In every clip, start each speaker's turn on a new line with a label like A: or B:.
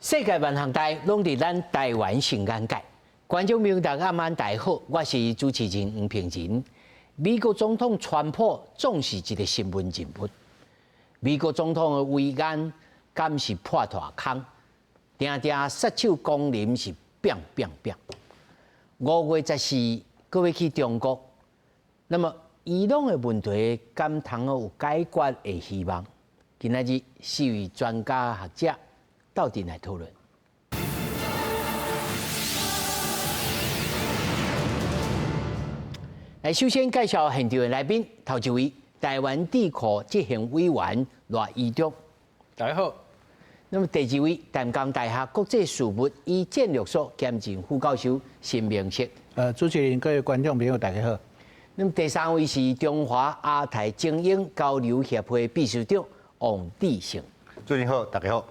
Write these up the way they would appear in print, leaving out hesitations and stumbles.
A: 世界萬項代攏佇咱台灣上眼界。觀眾朋友大家晚大好，我是主持人黃平仁。美國總統川普總是一個新聞人物。美國總統的遺言敢是破大空，定定殺手降臨是變變變。5月14，閣欲去中國，那麼伊朗的問題敢通有解決的希望？今仔日四位專家學者鬥陣來討論。來，首先介紹現場的來賓，頭一位台灣智庫執行委員賴宜中，
B: 大家好。
A: 那麼第二位淡江大學國際事務與戰略所兼任副教授辛明哲。
C: 主持人各位觀眾朋友大家好。
A: 那麼第三位是中華亞太精英交流協會秘書長王志勝。
D: 主持人好，大家好。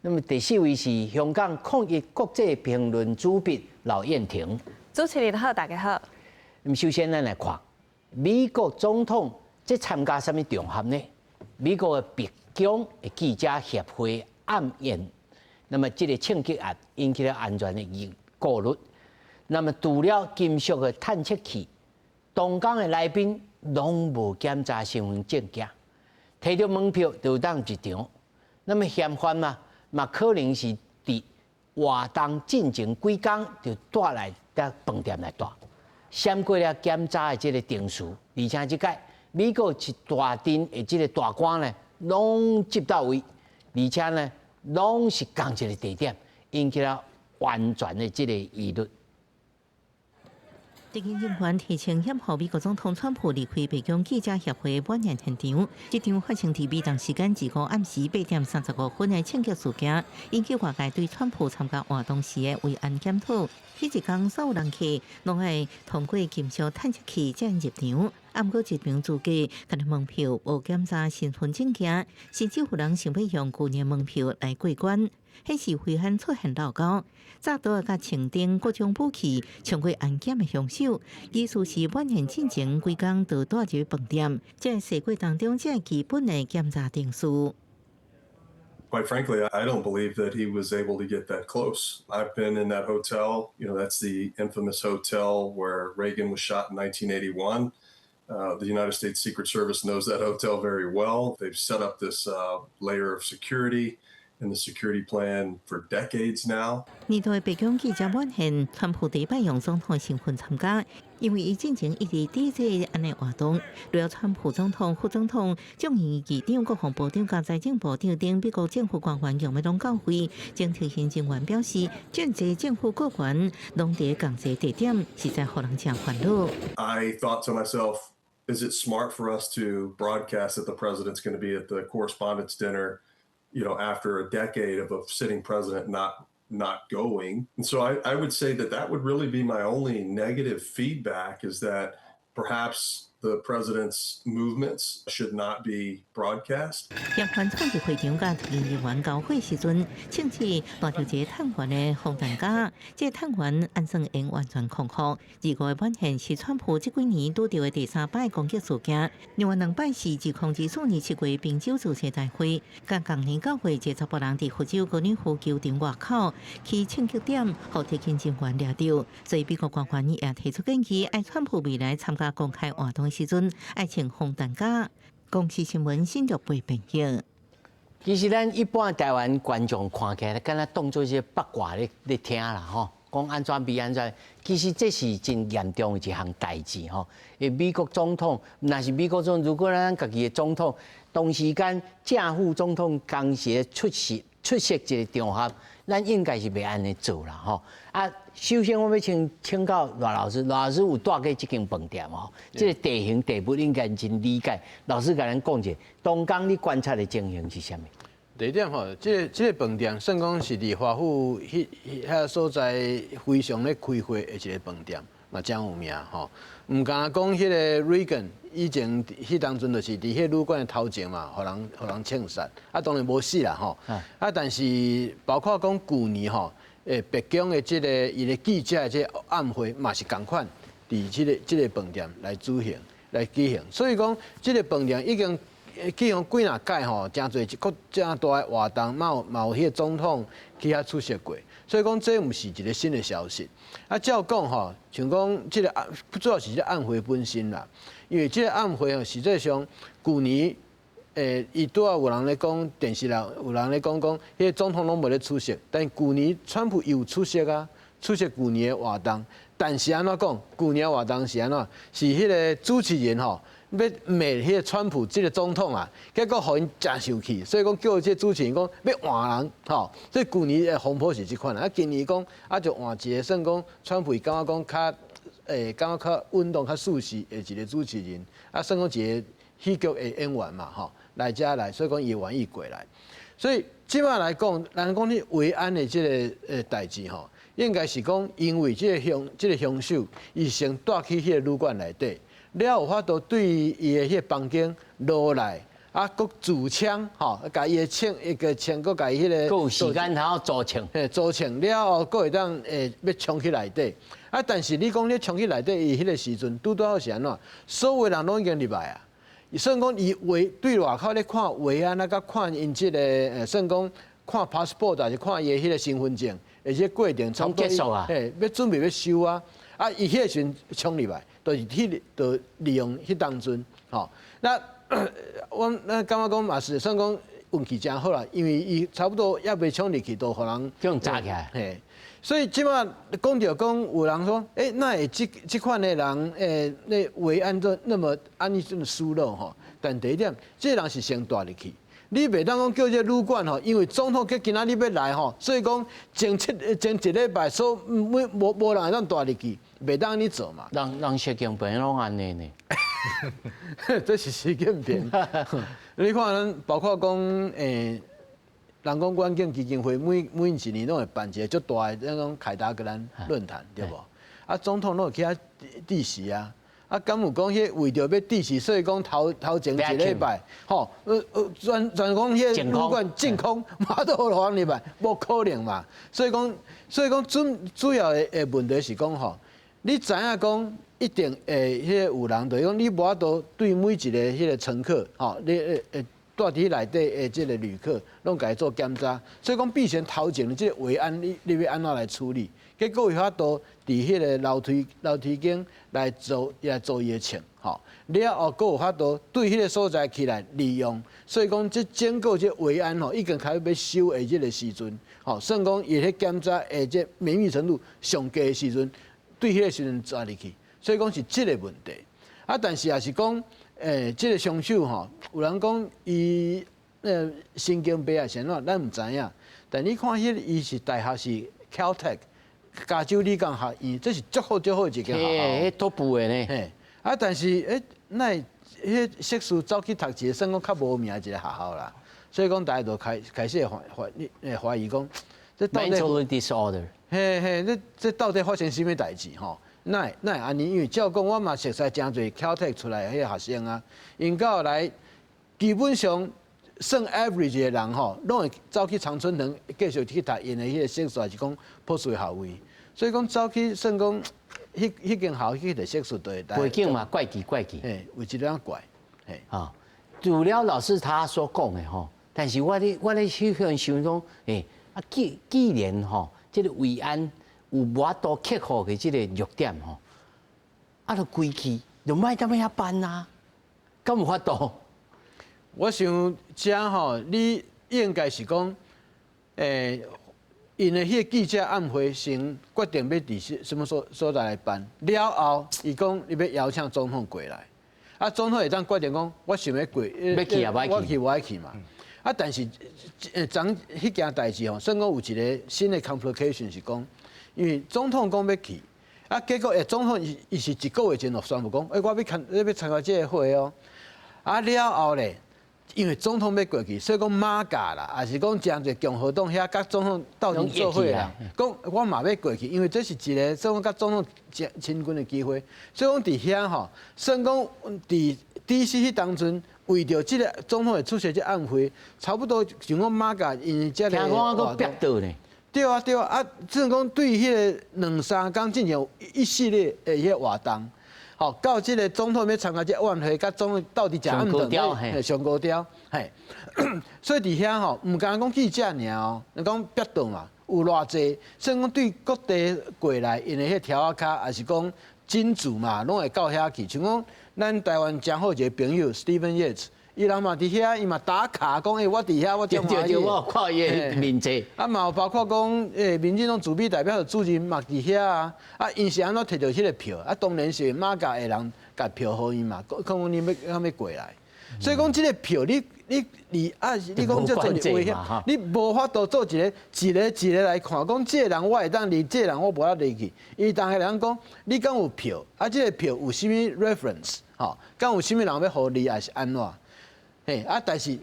A: 那麼第四位是香港抗疫國際評論主筆劉燕婷。
E: 主持人好，大家好。
A: 那麼首先咱來看美國總統這參加啥物場合呢？美國的白宮的記者協會暗宴，那麼這個槍擊案引起了安全的疑顧慮。那麼除了金屬的探測器，當工的來賓攏無檢查身份證件，提著門票就當入場。那麼嫌犯嘛，嘛可能是佇活動進前幾工就帶來佇飯店來蹛，閃過了檢查的這個程序，而且這擺美國一大陣的這個大官呢，攏集到位，而且呢，攏是仝一個地點，引起了安全的這個疑慮。
F: 特勤人員提槍掩護美國總統川普離開白宮記者協會晚宴現場，這場發生佇美東時間25暗時8點35分的槍擊事件，引起外界對川普參加活動時的維安檢討。彼一工所有人客攏愛通過金屬探測器才入場，毋過入場資格，干焦門票無檢查身份證件，甚至有人想欲用舊年門票來過關。顯示危險出現漏溝，炸彈佮槍等各種武器衝過安檢的兇手，意思是晚宴進前幾工就帶入飯店，這是過當中這基本的檢查程序。
G: Quite frankly, I don't believe that he was able to get that close. I've been in that hotel. That's the infamous hotel where Reagan was shot in 1981. The United States Secret Service knows that hotel very well. They've set up this layer of security in the security plan for decades now.
F: 年度的白宮記者晚宴，川普第一擺用總統身份參加，因為伊進前一直抵制按呢活動。除了川普總統、副總統、眾議院議長、國防部長佮財政部長等美國政府官員用欲攏到會。前特勤人員表示，這濟政府高官攏佇仝一個地點，實在予人誠煩惱。
G: I thought to myself, is it smart for us to broadcast that the president's going to be at the correspondents' dinner? After a decade of a sitting president not going. And so I would say that that would really be my only negative feedback, is that perhaps the president's movements should not be broadcast.
F: 嫌犯闖入會場佮特勤人員交火時陣，槍支帶著一個探員的防彈夾，這個探員按算會完全康復。25的晚宴是川普這幾年拄著的第三擺攻擊事件，另外兩擺是2024年7月賓州造勢大會，佮仝年9月一個查埔人佇佛州高爾夫球場外口起槍擊點，予特勤人員掠著。所以美國官員也提出建議，愛川普未來參加公開活動時陣，愛穿防彈夾。公視新聞新竹報編譯。
A: 其實咱一般台灣觀眾看起來，敢若當做是八卦咧咧聽啦吼，講按怎比按怎，其實這是真嚴重的一項代誌吼。因為美國總統，若是美國總統，如果咱家己的總統同時間正副總統同時出席出席一個場合，咱應該是袂按呢做啦吼。啊，首先我欲請請教賴老師，賴老師有蹛過這間飯店吼，這個地形地物應該真理解。老師共咱講者，當工你觀察的情形是啥物？
B: 地點吼，這個飯店算講是佇華府彼彼所在非常咧開會的一個飯店，嘛誠有名吼。毋敢講彼個 Reagan 以前彼當陣就是佇彼旅館的頭前嘛，予人予人槍殺，啊當然無死啦吼。啊，但是包括講舊年吼，白宮的這個伊的記者的這個暗會嘛是仝款，佇這個飯店來舉行來舉行，所以講這個飯店已經。去予幾若屆吼，誠濟閣誠大的活動，嘛有彼個總統去遐出席過，所以講這毋是一個新的消息。啊，照講吼，像講這個暗，主要是這個暗會本身啦，因為這個暗會吼，實際上舊年，伊拄仔有人咧講電視內有人咧講講，彼個總統攏無咧出席，但舊年川普有出席啊，出席舊年的活動，但是按怎講？舊年的活動是按怎？是彼個主持人吼，欲罵彼個川普這個總統啊，結果予𪜶誠生氣，所以講叫這個主持人講欲換人吼，所以舊年的風波是這款啊，今年講啊就換一個算講川普伊感覺講較感覺較穩當、較舒適的一個主持人，啊算講一個戲劇的演員嘛吼。來遮來，所以講伊會願意過來。所以這擺來講，人講你維安的這個代誌吼，應該是講因為這個兇手，伊先帶去彼個旅館內底，了有法度對伊的彼個房間落來，啊，閣組槍吼，共伊的槍一個槍，閣共伊彼個。
A: 閣有時間通組槍。
B: 嘿，組槍了後，閣會當欲衝去內底。啊，但是你講你衝去內底，伊彼個時陣拄拄好是按怎？所有人攏已經入來啊。算講伊維對外口咧看維安啊，佮看𪜶這個算講看 passport，還是看伊的彼個身份證，而且過程差不多。
A: 結束啊！
B: 嘿，欲準備欲收啊！啊，伊彼個時陣衝入來，就是彼個，就利用彼當陣，吼。那我咱感覺講嘛是算講運氣誠好啦，因為伊差不多猶未衝入去，就予人
A: 叫抓起來。
B: 嘿，所以這擺講著講有人說，欸，哪會這款的人，那維安都那麼按呢這麼疏漏吼？但第一點，這個人是先帶入去，你袂當講叫這個旅館吼，因為總統閣今仔日欲來吼，所以講前一禮拜所每無人會當帶入去，袂當按呢做嘛。
A: 人習近平攏按呢呢。
B: 這是習近平。你看咱包括講，人講遠景基金會每一年攏會辦一個足大的那種凱達格蘭論壇，對無？啊，總統攏會去遐致辭啊。啊，敢有講彼為著欲致辭，所以講頭前一禮拜，吼，全講彼旅館淨空，嘛都予人入來，無可能嘛。所以講主要的問題是講吼，你知影講一定會彼個有人，就是講你無法度對每一個彼個乘客，吼，你會蹛佇內底的這個旅客，攏共伊做檢查。所以講，變成頭前的這個維安，你欲按怎來處理？結果有法度佇彼個樓梯間來做伊的槍，吼，了後閣有法度對彼個所在起來利用。所以講，這整個這維安吼，已經開始欲收的這個時陣，吼，算講伊彼檢查的這綿密程度上低的時陣，對彼個時陣抓入去。所以講是這個問題。啊，但是也是講，這個兇手吼，有人講伊神經病抑是按怎，咱毋知影。但你看，彼個伊是大學是 Caltech。加州理工學院，這是足好足好一間學校。
A: 彼 top 的呢。
B: 嘿，啊，但是哪會彼碩士走去讀一個算講較無名一個學校啦，所以講大家就開始懷疑講，這到底
A: mental disorder。
B: 嘿嘿，這到底發生啥物代誌吼？哪會按呢？因為照講，我嘛熟似誠濟 Caltech 出來的彼個學生啊，𪜶到後來基本上算 average 的人吼，攏會走去常春藤繼續去讀𪜶的彼個碩士，抑是講博士的學位。所以講走去算講，彼間學校去讀碩士，對。
A: 背景嘛怪奇怪奇。
B: 嘿，有一點怪。嘿，
A: 啊，除了老師他所講的吼，但是我咧去想講，啊，既然吼，這個維安有無法度克服的這個弱點吼，啊，就規氣就莫踮遐辦啊，敢有法度？
B: 我想這吼，你應該是講，𪜶的彼個記者暗會先決定欲佇啥物所在來辦，了後伊講伊欲邀請總統過來，啊，總統會當決定講，我想欲過，
A: 欲去抑無愛去，
B: 我去無愛去嘛。啊，但是昨彼件代誌吼，算講有一個新的 complication 是講，因為總統講欲去，啊，結果總統伊是一個月前就宣布講，我欲參加這個會哦，啊，了後咧。因為總統欲過去，所以講 MAGA 啦，抑是講誠濟共和黨遐佮總統鬥陣做伙啦，講我嘛欲過去，因為這是一個算講佮總統親近的機會，所以講佇遐吼，算講佇 D.C. 彼當陣，為著這個總統會出席這暗會，差不多像講 MAGA 𪜶這個
A: 聽講閣逼倒呢。
B: 對啊對啊，啊，算講對彼個兩三工進行一系列的彼個活動。吼，到這個總統欲參加這晚會，佮總統鬥佇食暗頓，上高調，嘿。所以佇遐吼，毋敢講記者爾哦，你講別當嘛，有偌濟，所以講對各地過來，𪜶的彼條仔跤，抑是講金主嘛，攏會到遐去。像講咱台灣誠好一個朋友 Stephen Yates，伊人嘛佇遐，伊嘛打卡講，欸，我佇遐，我真歡喜。
A: 我看伊的面子。
B: 啊，嘛有包括講，欸，民進黨主筆代表的主任嘛佇遐啊。啊，𪜶是按怎提著彼個票？啊，當然是 MAGA 的人共票予𪜶嘛，可能你欲欲過來。所以講，這個票你你你啊，你講這做一個危險，你無法度做一個一個一個來看，講這個人我會當入，這個人我無法入去。伊當個人講，你敢有票？啊，這個票有啥物 reference？吼，敢有啥物人欲予你，抑是按怎？嘿，啊，但是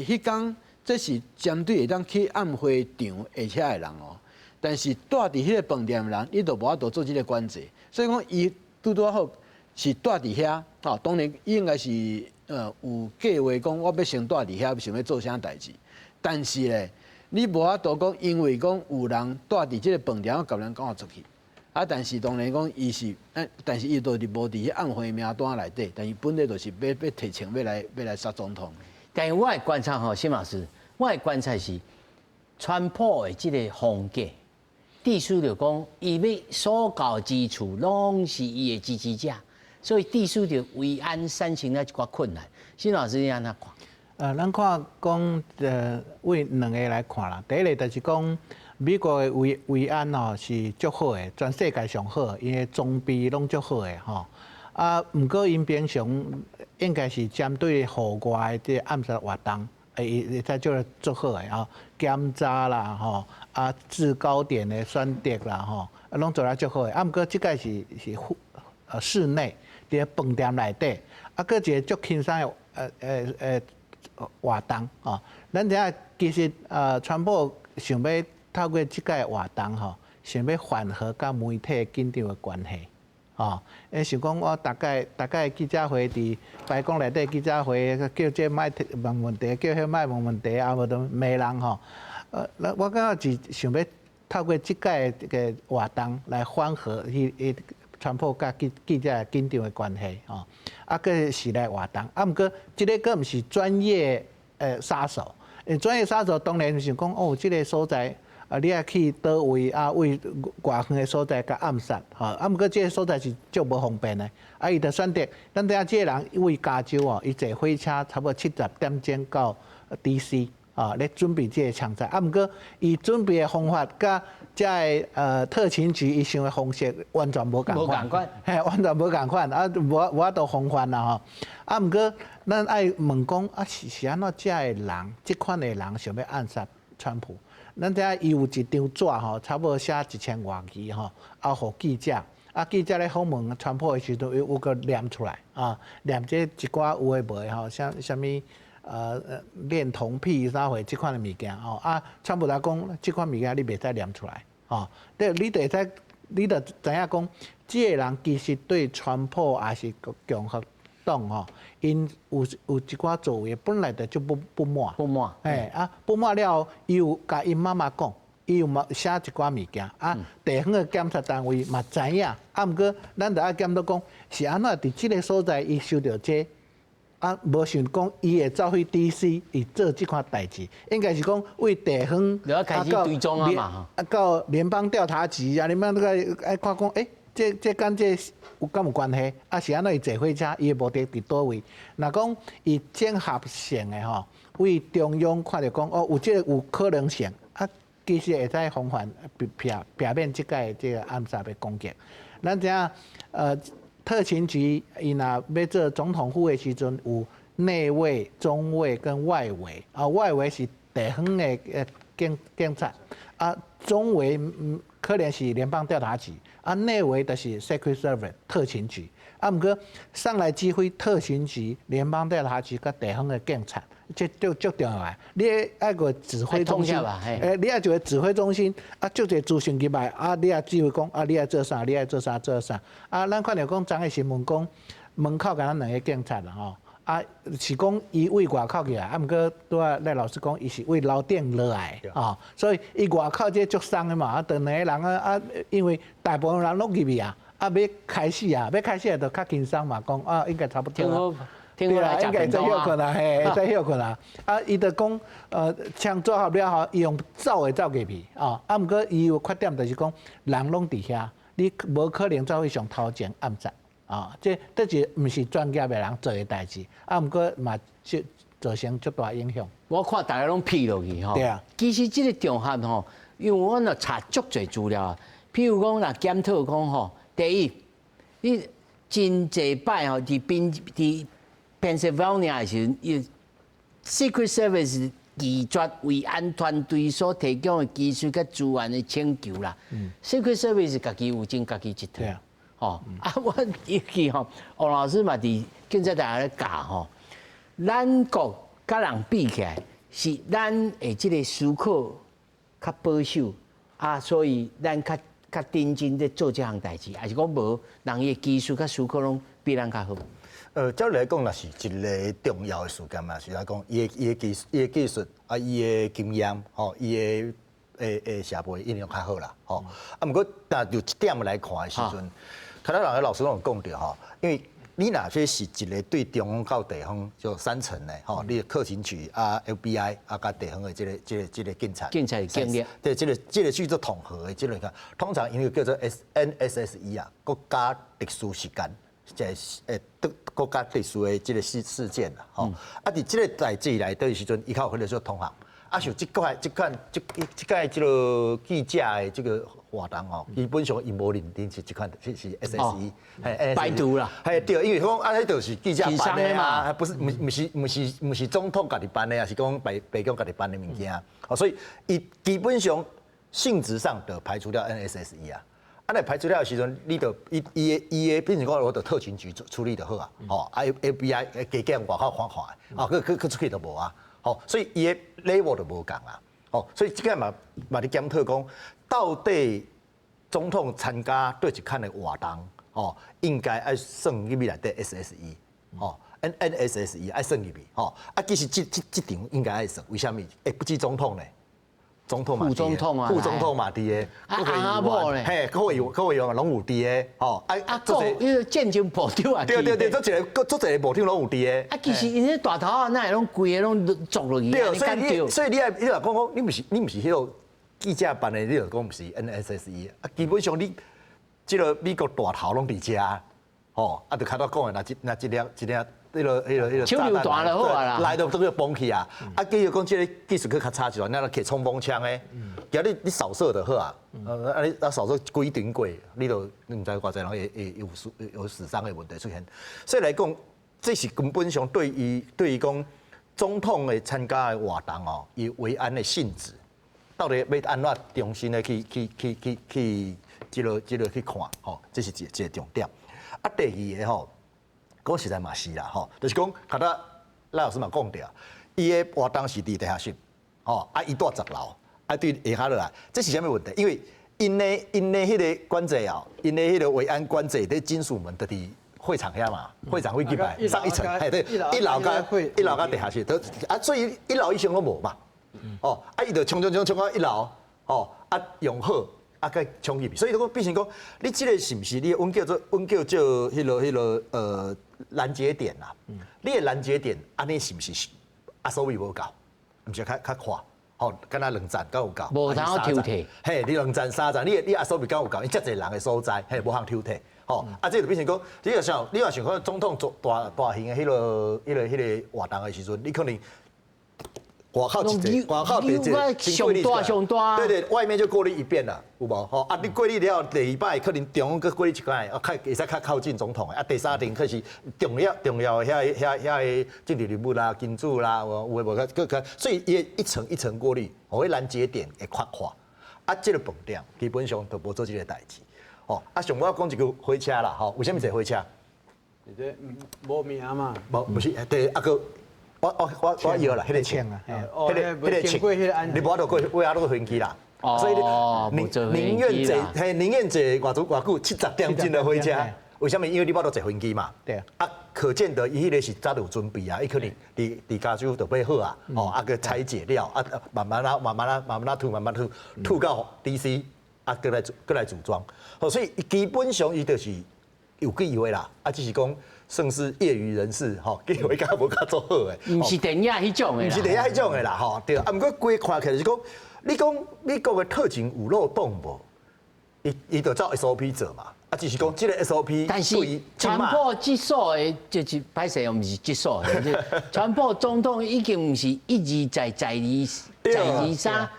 B: 彼工這是針對會當去暗會場的遐的人哦。但是蹛佇彼個飯店的人，你就無法度做這個管制。所以講，伊拄拄好是蹛佇遐，吼，當然伊應該是有計劃講，我欲先蹛佇遐，想欲做啥代誌。但是咧，你無法度講，因為講有人蹛佇這個飯店，共人趕出去。啊！但是當然講，伊是，但是伊就是無佇彼暗會名單內底，但是本來就是欲欲提槍欲來欲來殺總統。
A: 但是我的觀察吼，沈老師，我的觀察是，川普的這個風格，意思就講，伊欲所到之處攏是伊的支持者，所以意思就維安產生了一寡困難。沈老師你按怎看？
C: 咱看講，為兩个來看啦。第一个就是講，美國的維安吼是足好的，全世界上好，𪜶的裝備攏足好的吼。啊，毋過𪜶平常應該是針對戶外的這個暗殺活動，會會使做足好的吼，檢查啦吼，啊制高點的選擇啦吼，啊攏做得足好的。啊，毋過這擺是是室內佇飯店內底，啊，閣一個足輕鬆的活動吼。咱知影其實川普想欲透過這擺活動吼，想欲緩和佮媒體緊張的關係。吼，𪜶想講我逐擺逐擺記者會佇白宮內底記者會，叫這莫問問題，叫彼莫問問題，啊無就罵人吼。我感覺是想欲透過這擺个活動來緩和彼彼川普佮記者緊張的關係吼。啊，閣是來活動，啊，毋過這个閣毋是專業殺手，專業殺手當然想講哦，這个所在。啊！你愛去佗位啊？為外遠的所在共暗殺，吼！啊，毋過這个所在是足無方便的。啊，伊就選擇，咱知影這个人為加州哦，伊坐火車差不多70點鐘到 DC 啊，咧準備這个槍戰。啊，毋過伊準備的方法佮這个特勤局伊想的方式完全無仝款，嘿，完全無仝款，啊，無法度防範啦吼。啊，毋過咱愛問講啊，是按怎這个人，這款的人想欲暗殺川普？咱知影伊有一張紙吼，差不多寫一千外字吼，啊，予記者，啊，記者咧訪問川普的時陣，有閣念出來啊，念這一寡有的無的吼，啥啥物戀童癖啥貨這款的物件吼，啊，川普來講，這款物件你袂使念出來，吼，你就會使，你就知影講，這个人其實對川普抑是共和黨吼，𪜶有一寡作為本來就足不滿，
A: 不滿，
C: 嘿啊，不滿了後，伊有共𪜶媽媽講，伊有嘛寫一寡物件，啊，地方的檢察單位嘛知影，啊，毋過咱著愛檢討講，是按怎佇這个所在伊收著這個，啊，無想講伊會走去 DC 伊做這款代誌，應該是講為地方
A: 啊開始追蹤啊嘛，
C: 啊到聯邦調查局啊，聯邦這個愛看講，欸，這這佮這有敢有關係？啊，是按怎伊坐火車，伊的目的佇佗位？若講伊綜合性的吼，為中央看著講哦，有這個有可能性，啊，其實會使防範避避免這擺這个暗殺的攻擊。咱知影，特勤局伊若欲做總統府的時陣，有內衛、中衛跟外圍。啊，外圍是地方的警察，啊，中圍可能是聯邦調查局，啊，內圍就是 Secret Service 特勤局。啊，毋過上來指揮特勤局、聯邦調查局佮地方的警察，這足足重要的。你愛個指揮中心，你愛一個指揮中心，啊，足濟資訊入來，啊，你愛指揮講，啊，你愛做啥，你愛做啥，做啥。啊，咱看著講昨个新聞講，門口敢若兩個警察啦吼，啊，是講伊對外口起來，啊，毋過拄仔賴老師講，伊是對樓頂落來，啊，所以伊外口這足鬆的嘛，啊，就兩个人啊啊，因為大部分人攏入去啊。啊，欲開始啊，欲開始就較輕鬆嘛，講啊應該差不多。
A: 對啦，
C: 應該會使歇睏啦，嘿，會使歇睏啦。啊，伊就講，槍組合了後，伊用走的走過去，啊，啊，毋過伊有缺點就是講，人攏佇遐，你無可能走去上頭前暗殺，啊，這是毋是專業的人做的代誌，啊，毋過嘛，造成足大影響。
A: 我看大家攏屁落去吼。
C: 對啊。
A: 其實這個場合吼，因為我若查足濟資料，譬如講若檢討講吼，第一，你真濟擺吼，佇 Pennsylvania 的時陣，伊 Secret Service 拒絕維安團隊所提供的技術佮資源的請求啦。Secret Service 家己有種家己一套。吼，啊，我尤其吼，王老師嘛佇警察大學咧教吼，咱國佮人比起來，是咱的這個思考較保守，啊，所以咱較較認真咧做這項代誌，抑是講無人伊的技術佮思考攏比咱較好？
D: 照理來講，若是一個重要的事件嘛，是來講，伊的技術啊，伊的經驗，吼，伊的設備應用較好啦，吼。啊，毋過，但就這點來看的時陣，較早人个老師攏有講著吼，因為你若說是一個對中央到地方就三層的吼，你的特勤局啊、FBI 啊，佮地方的這個警察，
A: 警察經驗，
D: 對，這個去做統合的這個，通常因為叫做 NSSE 啊，國家特殊事件。這國家特殊的這個事件啦，吼，啊，佇這個代誌內底的時陣，伊較有可能說通行。啊，像這塊、這款、這這屆這個記者的這個活動吼，基本上伊無認定是這款是 SSE，
A: 排除啦。
D: 嘿，對，因為講啊，彼就是記者辦的嘛，不是，毋是總統家己辦的，抑是講白宮家己辦的物件，哦，所以伊基本上性質上就排除掉 NSSE 啊。啊，你排除了的時陣，你就伊的變成講，我就特勤局處理就好啊，吼，啊 FBI 加減外口看看，啊，閣出去就無啊，吼，所以伊的 level 就無仝啊，吼，所以這個嘛嘛咧檢討講，到底總統參加佗一款的活動，吼，應該愛算入去內底 SSE，吼，NSSE 愛算入去，吼，啊，其實這場應該愛算，為啥物？欸，不止總統呢。總統嘛，
A: 副總統啊，
D: 副總統嘛佇個，
A: 啊阿某咧，
D: 嘿，國會議員攏有佇個，吼，
A: 啊啊，國彼個戰爭部長啊，
D: 對對對，足濟個部長攏有佇個。
A: 啊，其實𪜶這大頭仔哪會攏規个攏坐落去？
D: 對，所以你若講講，你毋是彼個記者辦的，你就講毋是 NSSE 啊，基本上你這個美國大頭攏佇遮，吼，啊，就較早講的，若一粒一粒。彼個
A: 手榴彈就好啊啦，
D: 來都都叫崩去啊！啊，繼續講這個技術閣較差一點，咱提衝鋒槍的，其實你掃射就好啊。啊你啊掃射幾頂過，你就你毋知偌濟人會有死傷的問題出現。所以來講，這是根本上對於講總統的參加的活動哦，伊維安的性質，到底欲按怎重新的去這個去看，吼，這是一個重點。啊，第二个吼。講實在嘛是啦，吼，就是講，較早賴老師嘛講著，伊的活動是佇地下室，吼，啊，伊蹛10樓，啊，對下跤落來，這是啥物問題？因為𪜶的彼個管制啊，𪜶的彼個維安管制，佇金屬門就佇會場遐嘛，會場會入來上一層，嘿對，一樓佮地下室，都啊，所以一樓以上攏無嘛，哦，啊，伊就衝衝衝衝到一樓，哦，啊，用火。啊，閣衝入去，所以講變成講，你這個是毋是你阮叫做彼個攔截點啦？你的攔截點，按呢是毋是壓縮比無夠？毋是較較快？吼，敢若兩層敢有夠？
A: 無通抽屜。
D: 嘿，你兩層三層，你壓縮比敢有夠？伊遮濟人的所在，嘿，無通抽屜。吼，啊，這就變成講，你若想講總統做大大型的彼個活動的時陣，你可能。外口一個，外口一個，
A: 上大上大，
D: 對對，外面就過濾一遍啦，有無？吼啊，你過濾了第二擺可能中央閣過濾一擺，啊，較會使較靠近總統的。啊，第三層可是重要的遐個政治人物啦、金主啦，有的無較閣較，所以伊一層一層過濾，予彼攔截點會較快。啊，這個飯店基本上都無做這個代誌。吼，啊，上尾講一句火車啦，吼，為啥物坐火車？
B: 這無名嘛。
D: 無，毋是，對，啊閣。我搖啦，彼個槍
C: 啊，
D: 彼個槍，你無法度過，尾仔落飛機啦。所以你寧願坐，嘿，寧願坐偌久偌久70點鐘的火車，為啥物？因為你無法度坐飛機嘛。
C: 對啊。
D: 啊，可見得伊彼個是早就有準備啊，伊可能佇加州就買好啊，哦，啊閣拆解了，啊，慢慢啊，慢慢啊，慢慢啊吐，慢慢吐，吐到 DC，啊，閣來組裝。好，所以基本上伊就是有計劃啦，啊，只是講算是業餘人士吼，計劃較無較做好的。
A: 毋是電影彼種的。
D: 毋是電影彼種的啦，吼，對。啊，毋過規看起來是講，你講美國的特勤有漏洞無？伊就照 SOP 做嘛。啊，只是講這個 SOP，
A: 但是川普這所的就是歹勢，毋是這所的。川普總統已經毋是一而再，再而再而三，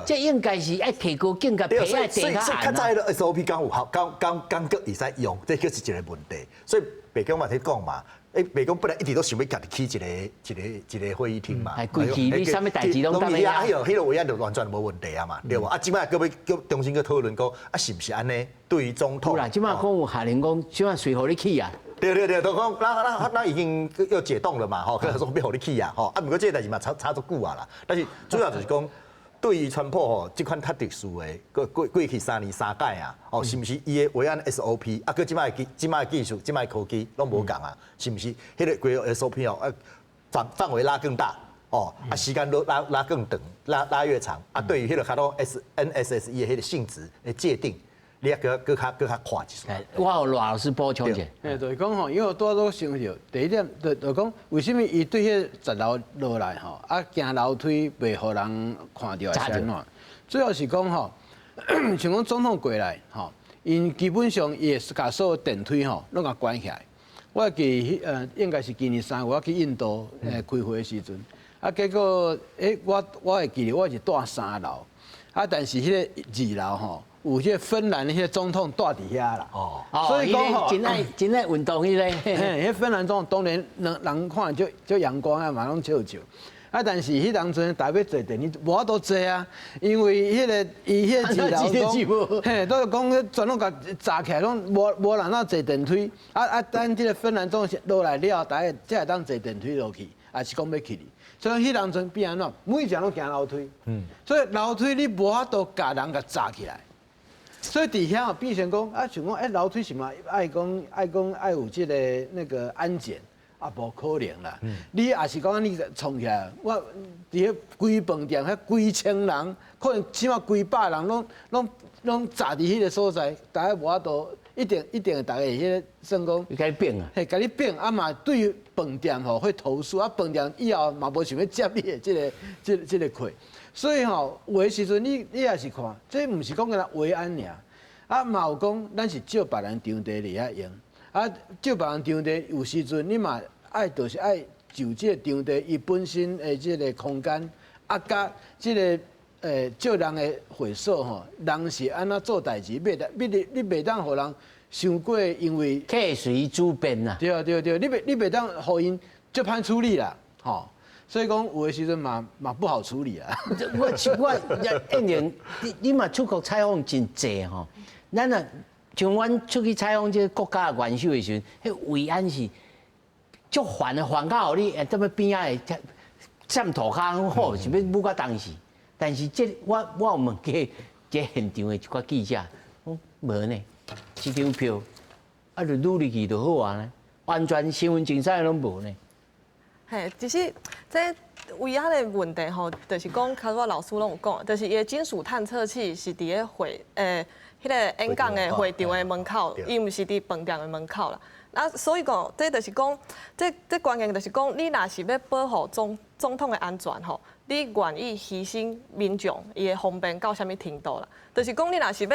A: 這應該是愛提高警覺，皮愛
D: 所以較早彼个 SOP 敢有效，敢敢敢閣會使用，這閣是一個問題。所以白宮嘛佇講嘛，欸，白宮本來一直都想欲家己起一個會議廳嘛。
A: 係規氣你啥物代誌攏當
D: 遐，彼個維安就完全無問題啊嘛，對無？啊，這擺閣欲閣重新閣討論講，啊，是毋是按呢？對於總統，
A: 有啦，這擺講有下令講，這擺隨予你起啊。
D: 對對對，都講那已經又解凍了嘛，吼，閣說欲予你起啊，吼，啊，毋過這個代誌嘛炒足久啊啦。但是主要就是講，對於川普吼，這款較特殊的，過去3年三擺啊，哦，是毋是伊的維安 SOP 啊？閣這擺技術、這擺科技攏無仝啊？是毋是彼個規個 SOP 哦？啊，範圍拉更大，哦，啊，時間都拉更長，拉越長，啊，對於彼個較多 S NSSE 的彼個性質的界定，你也閣較闊一些。
A: 我予賴老師補充一下。
B: 嘿，就是講吼，因為我拄仔都想著，第一點就講，為啥物伊對彼10樓落來吼，啊，行樓梯袂予人看著是按怎？主要是講吼，像講總統過來吼，𪜶基本上伊會共所有電梯吼攏共關起來。我記應該是今年3月我去印度開會的時陣，啊，結果欸，我會記得我是蹛3樓，啊，但是彼個2樓吼，有彼個芬蘭彼個總統蹛佇遐啦。
A: 哦，所以講吼，真愛真愛運動彼個。
B: 嘿，彼芬蘭總統當然人看足足陽光啊，嘛攏笑笑。啊，但是彼當陣逐欲坐電梯無法度坐啊，因為彼個伊彼個2樓講，嘿，都是講全攏共閘起來，攏無人通坐電梯。啊啊，等這個芬蘭總統落來了後，逐家才會當坐電梯落去，抑是講欲去。所以彼當陣變按怎？每一個人攏行樓梯。所以樓梯你無法度共人共閘起來。所以佇遐變成講啊，像講欸樓梯是嘛愛講愛有這個那個安檢啊，無可能啦。你也是講你創起來，我佇彼規飯店彼幾千人，可能起碼幾百人攏閘佇彼個所在，逐家無法度，一定一定會逐家彼個算講，
A: 共你變啊，
B: 嘿，共你變啊嘛，對飯店吼會投訴啊，飯店以後嘛無想欲接你的這個這個客。所以吼，有的時陣你也是看，這毋是講干焦維安爾，啊嘛有講咱是借別人場地佇遐用，啊借別人場地有時陣你嘛愛就是愛就這個場地伊本身的這個空間，啊佮這個借人的會所吼，人是按怎做代誌，袂當你袂當予人傷過，因為
A: 客隨主便啊。
B: 對對對，你袂當予𪜶足歹處理啦，吼。所以講有的時陣嘛不好處理啊。
A: 我一定你嘛出國採訪真濟吼，咱若像阮出去採訪這個國家的元首的時陣，彼維安是足煩的，煩到予你會踮咧邊仔會站塗跤好，是欲舞到當時。但是這我有問過這現場的一寡記者，講無呢，這張票啊就擄入去就好啊，完全身份證啥攏無呢。
E: 嘿，其實這維安的問題吼，就是講，較早老師攏有講，就是伊的金屬探測器是佇咧會彼個演講的會場的門口，伊毋是佇飯店的門口啦。啊，所以講，這就是講，這關鍵就是講，你若是欲保護總統的安全吼，你願意犧牲民眾伊的方便到啥物程度啦？就是講，你若是欲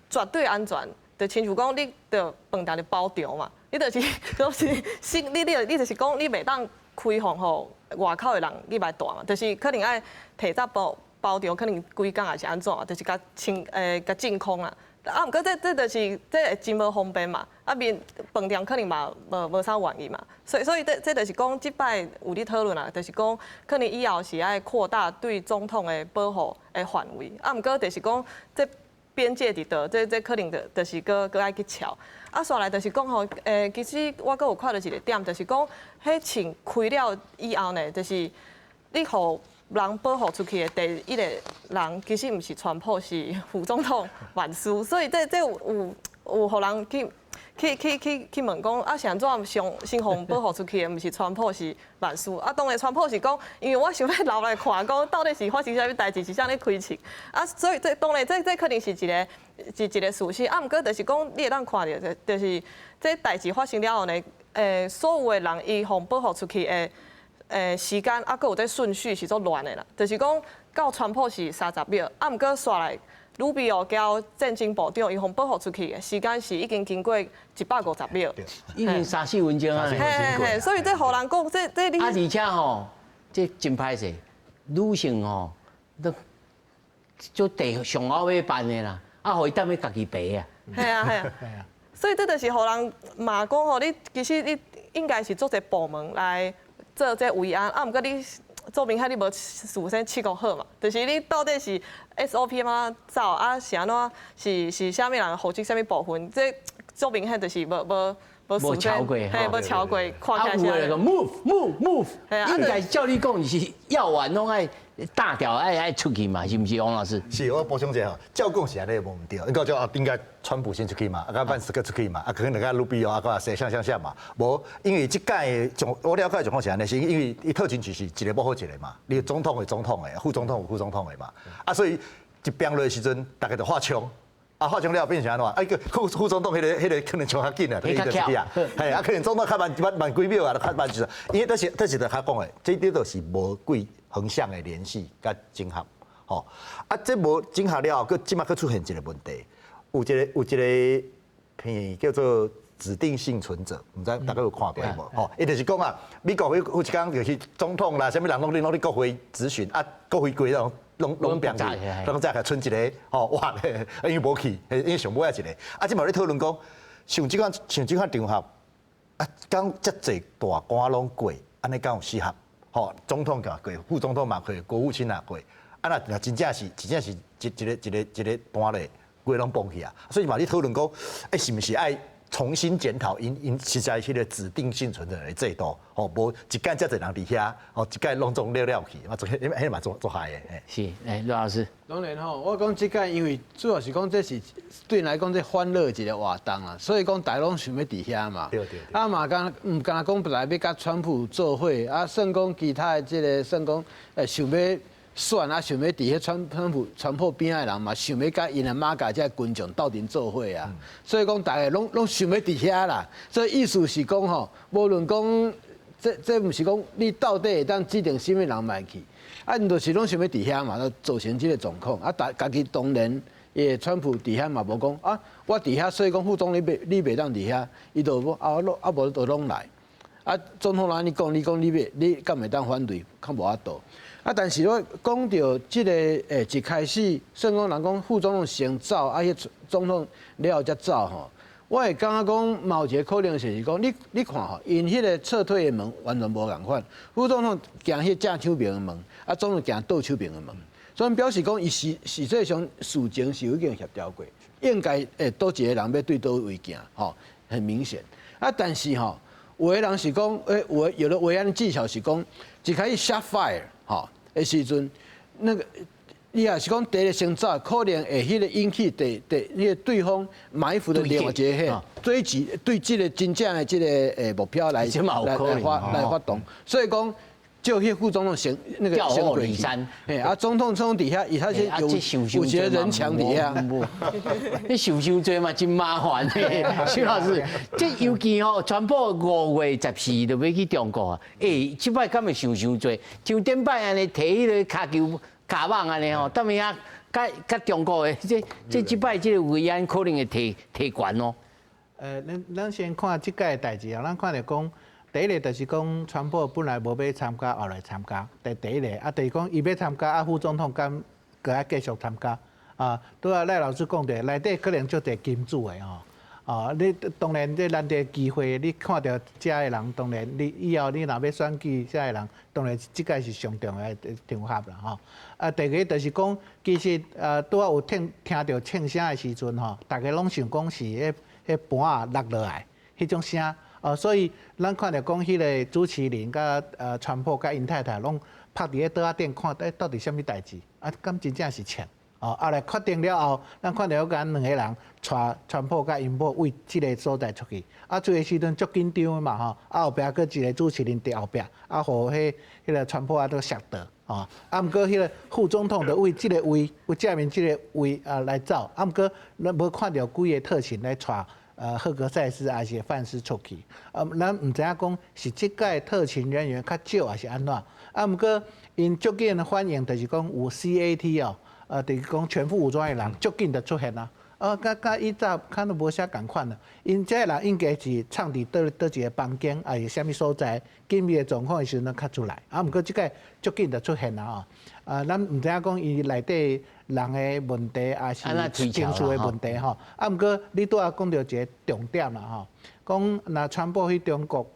E: 絕對安全，就親像講，你著飯店的包場嘛，你就是是，你就是講，你袂當開放予外口的人入來蹛嘛，就是可能愛提早包場，可能幾工抑是按怎，就是共清共淨空啊。啊，毋過這就是這會真無方便嘛。啊，民飯店可能嘛無啥願意嘛。所以這就是講，這擺有咧討論啊，就是講可能以後是愛擴大對總統的保護的範圍。啊，毋過就是講這邊界佇佗，這可能就是閣愛去喬。啊，煞來就是講吼，其實我閣有看著一個點，就是講，彼槍開了以後呢，就是你予人保護出去的第一個人，其實毋是川普，是副總統萬斯，所以這有予人去去問講啊，是按怎上先予保護出去的，毋是川普是萬斯啊。當然川普是講，因為我想欲留來看，講到底是發生啥物代誌，是啥咧開槍啊。所以這當然這可能是一個事實啊。毋過就是講，你會當看著，就是這代誌發生了後呢，所有的人伊予保護出去的時間啊，閣有這順序是足亂的啦。就是講到川普是30秒，啊，毋過煞來，魯比奧交戰爭部長，伊予保護出去的時間是已經經過150秒，
A: 已經三四分鐘啊。
E: 嘿嘿嘿，所以這予人講，這你
A: 啊，而且吼，這真歹勢，女性吼，都做第上後尾辦的啦，啊，予伊踮咧家己爬啊。
E: 係啊係啊，所以這就是予人罵講吼，你其實你應該是做一個部門來做這維安，啊，毋過你做明顯你無事先試過好嘛，就是你到底是 SOP 按怎走啊？是按怎？是啥物人負責啥物部分？這做明顯就是無
A: 無喬過，
E: 嘿，無喬過，看起來
A: 是。move move move，應該照你講是要完攏愛大條愛出去嘛，是毋是王老師？
D: 是，我補充一下吼，照講是按呢無毋對，應該叫啊應該川普先出去嘛，啊，萬斯閣出去嘛，啊，可能個魯比奧啊，閣誰像像像嘛，無，因為這屆的狀我了解狀況是按呢，是因為伊套進去是一個保護一個嘛，你總統的總統的，副總統有副總統的嘛，啊，所以一變落的時陣，大家就發槍。啊，發槍了變成按怎？啊，個副總統彼個可能衝較緊啊，伊就出去啊。嘿，啊，可能總統較慢慢慢幾秒啊，較慢就是，因為這是就較講的，這就是無幾橫向的聯繫佮整合，吼。啊，這無整合了後，閣這馬閣出現一個問題，有一個片叫做指定倖存者，毋知大家有看過無？吼，伊就是講啊，美國有一工就是總統啦，啥物人攏攏咧國會質詢啊，國會規攏。攏變去，攏早起賰一個，吼哇，因為無去，因為上尾仔一個。啊，這嘛咧討論講，像這款場合，啊，講遮濟大官攏過，按呢敢有適合？吼，總統也過，副總統嘛過，國務卿也過，啊，若真正是一個單咧，規攏崩去啊！所以嘛，咧討論講，欸，是毋是愛重新檢討𪜶𪜶實在彼個指定倖存者的制度，吼，無一屆遮濟人佇遐，吼，一屆攏總了了去，啊，做彼彼嘛足足害的。
A: 是，欸，羅老師。
B: 當然吼，我講這屆因為主要是講這是對𪜶來講這歡樂一個活動啦，所以講大家攏想欲佇遐嘛。
D: 對對。
B: 啊嘛，敢毋敢講本來欲佮川普做伙，啊算講其他的這個算講想欲選啊，想欲佇彼川普邊仔的人嘛，想欲佮𪜶的 MAGA 這個群眾鬥陣做伙啊。所以講大家攏想欲佇遐啦。所以意思是講吼，無論講這毋是講你到底會當指定啥物人來去。啊，𪜶就是攏想欲佇遐嘛，就造成這個狀況。啊，家己當然，伊川普佇遐嘛無講啊，我佇遐，所以講副總你袂當佇遐，伊就講啊，我啊無就攏來。啊，總統按呢講，你講你敢會當反對，較無法度。啊，但是我講著這個一開始，算講人講副總統先走，啊，彼總統了後才走吼。我會感覺講，嘛有一個可能性是講，你看吼，𪜶彼個撤退的門完全無仝款，副總統行彼正手邊的門，啊，總統行倒手邊的門，所以表示講，伊實際上事前是已經協調過，應該會佗一個人欲對佗位行，吼，很明顯。啊，但是吼，有的人是講，有的維安技巧是講，一開始 shot fire 吼的時陣，那個。你若是講第一個先走，可能會彼個引起第彼個對方埋伏的另外一個彼追擊對這個真正的這個目標來發動，所以講就彼副總統先那個先過去，嘿啊總統總佇遐，伊他是有一個人牆佇遐，
A: 你想傷濟嘛真麻煩的，徐老師，這尤其吼，川普5月14就欲去中國啊，欸，這擺敢會想傷濟？像頂擺按呢提彼個跤球。跤網按呢吼，踮遐佮中國的，這擺這個維安可能會提懸哦。
C: 咱先看這屆的代誌啊，咱看著講，第一個就是講，川普本來無欲參加，後來參加。第一個，啊，第二講伊欲參加，啊，副總統敢閣愛繼續參加？啊，拄仔賴老師講著，內底可能足濟金主的吼。啊，你當然這難得機會，你看著遮的人，當然你以後你若欲選舉遮的人，當然這屆是上重要的場合啦吼。啊，第二個就是講，其實拄仔有聽著槍聲的時陣吼，大家攏想講是彼盤仔落落來，彼種聲，哦，所以咱看著講彼個朱麒麟佮川普佮𪜶太太攏趴佇咧桌仔頂看，欸，到底啥物代誌？啊，敢真正是槍？哦，後來確定了後，咱看著敢兩个人帶川普佮𪜶某為這个所在出去，啊，出的時陣足緊張的嘛吼，啊後壁閣一个主持人佇後壁，啊，予彼彼个川普啊都嚇到，吼，啊，毋過彼个副總統就為這个位，為正面這个位啊來走，啊，毋過咱無看著幾个特勤來帶赫格塞斯抑是范斯出去，啊，咱毋知影講是這屆特勤人員較少，抑是按怎，啊，毋過𪜶足緊反應就是講有 CAT 哦。就是講全副武裝的人足緊就出現啦，啊，佮以早看都無啥仝款啦。𪜶這个人應該是藏佇佗佗一个房間，抑是啥物所在，緊密的狀況的時陣較出來。啊，毋過這個足緊就出現啦吼。啊，咱毋知影講伊內底人的問題，抑是情緒的問題吼。啊，毋過你拄仔講著一个重點啦吼，講若川普去中國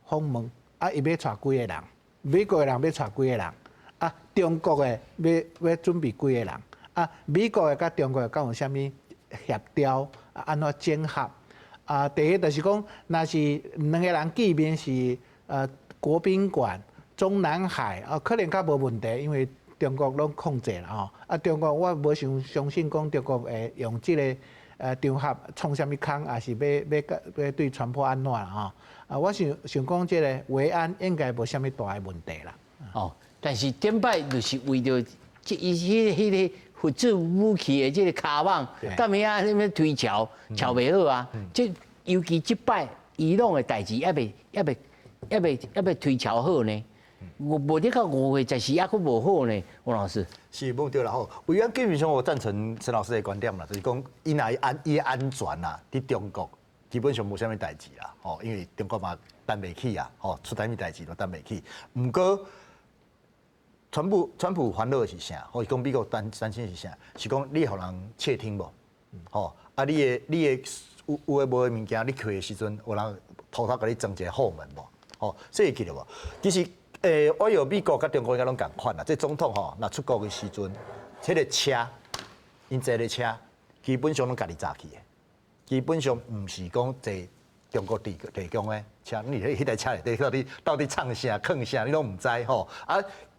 C: 訪問，啊，伊欲帶幾个人？美國的人欲帶幾個人？啊，中國的欲準備幾个人？啊，美國的佮中國的敢有啥物協調？啊，按怎整合？啊，第一就是講，若是兩個人見面是國賓館、中南海啊，可能較無問題，因為中國攏控制啦吼。啊，中國我無想相信講中國會用這个場合創啥物空，抑是欲對川普按怎啦吼。啊，我想想講這个維安應該無啥物大的問題啦。
A: 哦。但是頂擺就是為著這伊彼個核子武器的這个跤蠓，踮遐咧欲推橋，橋袂好啊。這尤其這擺伊朗的代誌，抑未推敲好呢。無得到5月14猶閣無好呢，王老師。
D: 是無對啦吼，維安基本上我贊成陳老師的觀點啦，就是講伊若伊安全啦，佇中國基本上無啥物代誌啦，吼，因為中國嘛擔袂起啊，吼，出啥物代誌都擔袂起。毋過，川普煩惱的是啥？或是講美國擔心是啥？是講你予人竊聽無？吼，啊，你的有的無的物件，你去的時陣，有人偷偷共你裝一个後門無？吼，這會記得無？其實，我有美國佮中國應該攏仝款啦。這總統吼，若出國的時陣，這个車，𪜶坐的車，基本上攏家己揸去的，基本上毋是講坐中國提供的車，你彼台車內底到底藏啥、囥啥，你攏毋知吼。啊，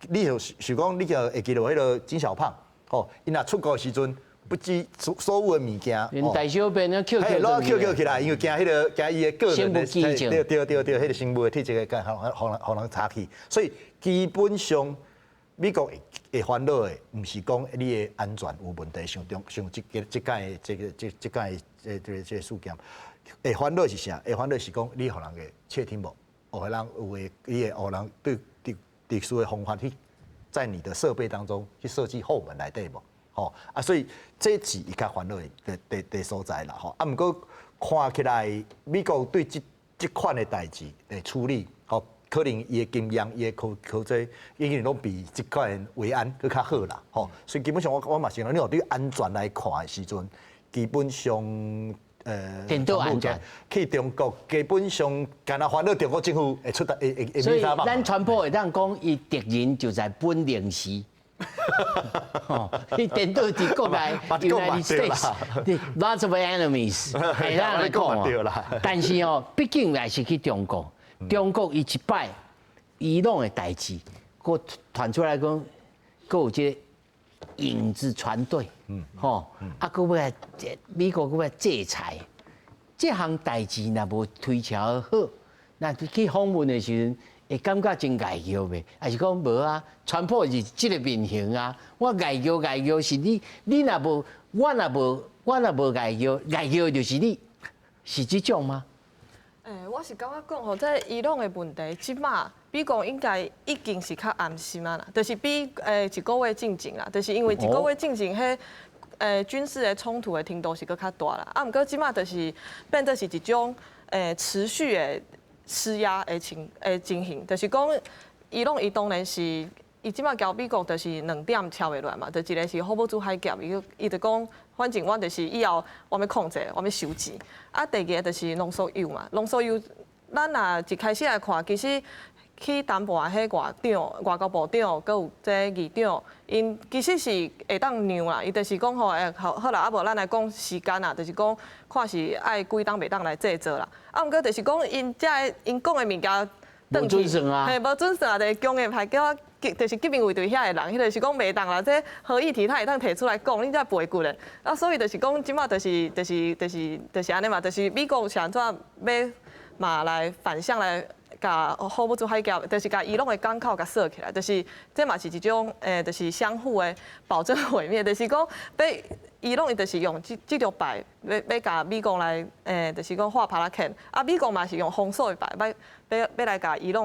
D: 你就想講，你就會記得彼个金小胖，吼，伊若出國的時陣，不止所有的物件，
A: 連大小便攏抾
D: 攏抾抾起來，因為驚彼个驚伊的個人的，對對對對，彼个生物的體質會予人查去，所以基本上美國會煩惱的，毋是講你的安全有問題，像中像這個這擺這个這這擺這個事件，會煩惱是啥？會煩惱是講你予人會竊聽無？予人有的，你會予人對特特殊的方法去在你的設備當中去設計後門內底無？吼啊，所以這是伊較煩惱的的所在啦吼。啊，毋過看起來美國對這款的代誌的處理，吼，可能伊的經驗、伊的科技，已經攏比這款維安閣較好啦，吼。所以基本上我嘛是講，你若對安全來看的時陣，基本上
A: 顛倒安全
D: 去中國基本上，敢若煩惱中國政府會出會
A: 所以咱川普會當講，伊敵人就在本寧時。哦，伊顛倒佇國內，United States，lots of enemies，會當來講哦。但是哦，畢竟還是去中國，中國伊一擺伊朗的代誌，閣傳出來講，閣有這個影子船隊，吼，啊，閣欲來美國閣欲制裁，這項代誌若無推敲好，那去訪問的時陣，會感覺真礙腳袂？抑是講無啊？川普是這个面型啊！我礙腳礙腳是你，你若無，我若無礙腳，礙腳就是你，是這種嗎？
E: 欸，我是感覺講吼，這伊朗的問題，這馬美國應該已經是較安心啊啦，就是比一個月進前啦，就是因為一個月進前彼軍事的衝突的程度是閣較大啦。啊，毋過這馬就是變做是一種持續的施壓的情形，就是講伊朗伊當然是伊這馬交美國就是兩點敲會落來嘛，就一个是霍木茲海峽，伊就講反正我就是以後我欲控制，我欲收錢。啊，第二个就是濃縮鈾嘛，濃縮鈾，咱若一開始來看，其實去談判的彼外長、外交部長，閣有這議長，𪜶其實是會當讓啦。伊就是講吼，欸，好好啦，啊無咱來講時間啦，就是講看是愛幾冬袂當來製造啦。啊，毋過就是講𪜶這个𪜶講的物件，
A: 無準算啊，
E: 嘿，無準算啊，就是強硬派叫我就是革命衛隊遐的人，彼個是講袂當啦，這核議題他會當提出來講，你才背骨咧。啊，所以就是講，這馬就是按呢嘛，就是美國是按怎欲嘛來反向來共荷姆茲海峽，就是共伊朗的港口共鎖起來，就是這嘛是一種就是相互的保證毀滅，就是講欲伊朗伊就是用這張牌欲共美國來就是講畫帕拉克，啊美國嘛是用封鎖的牌，欲來共伊朗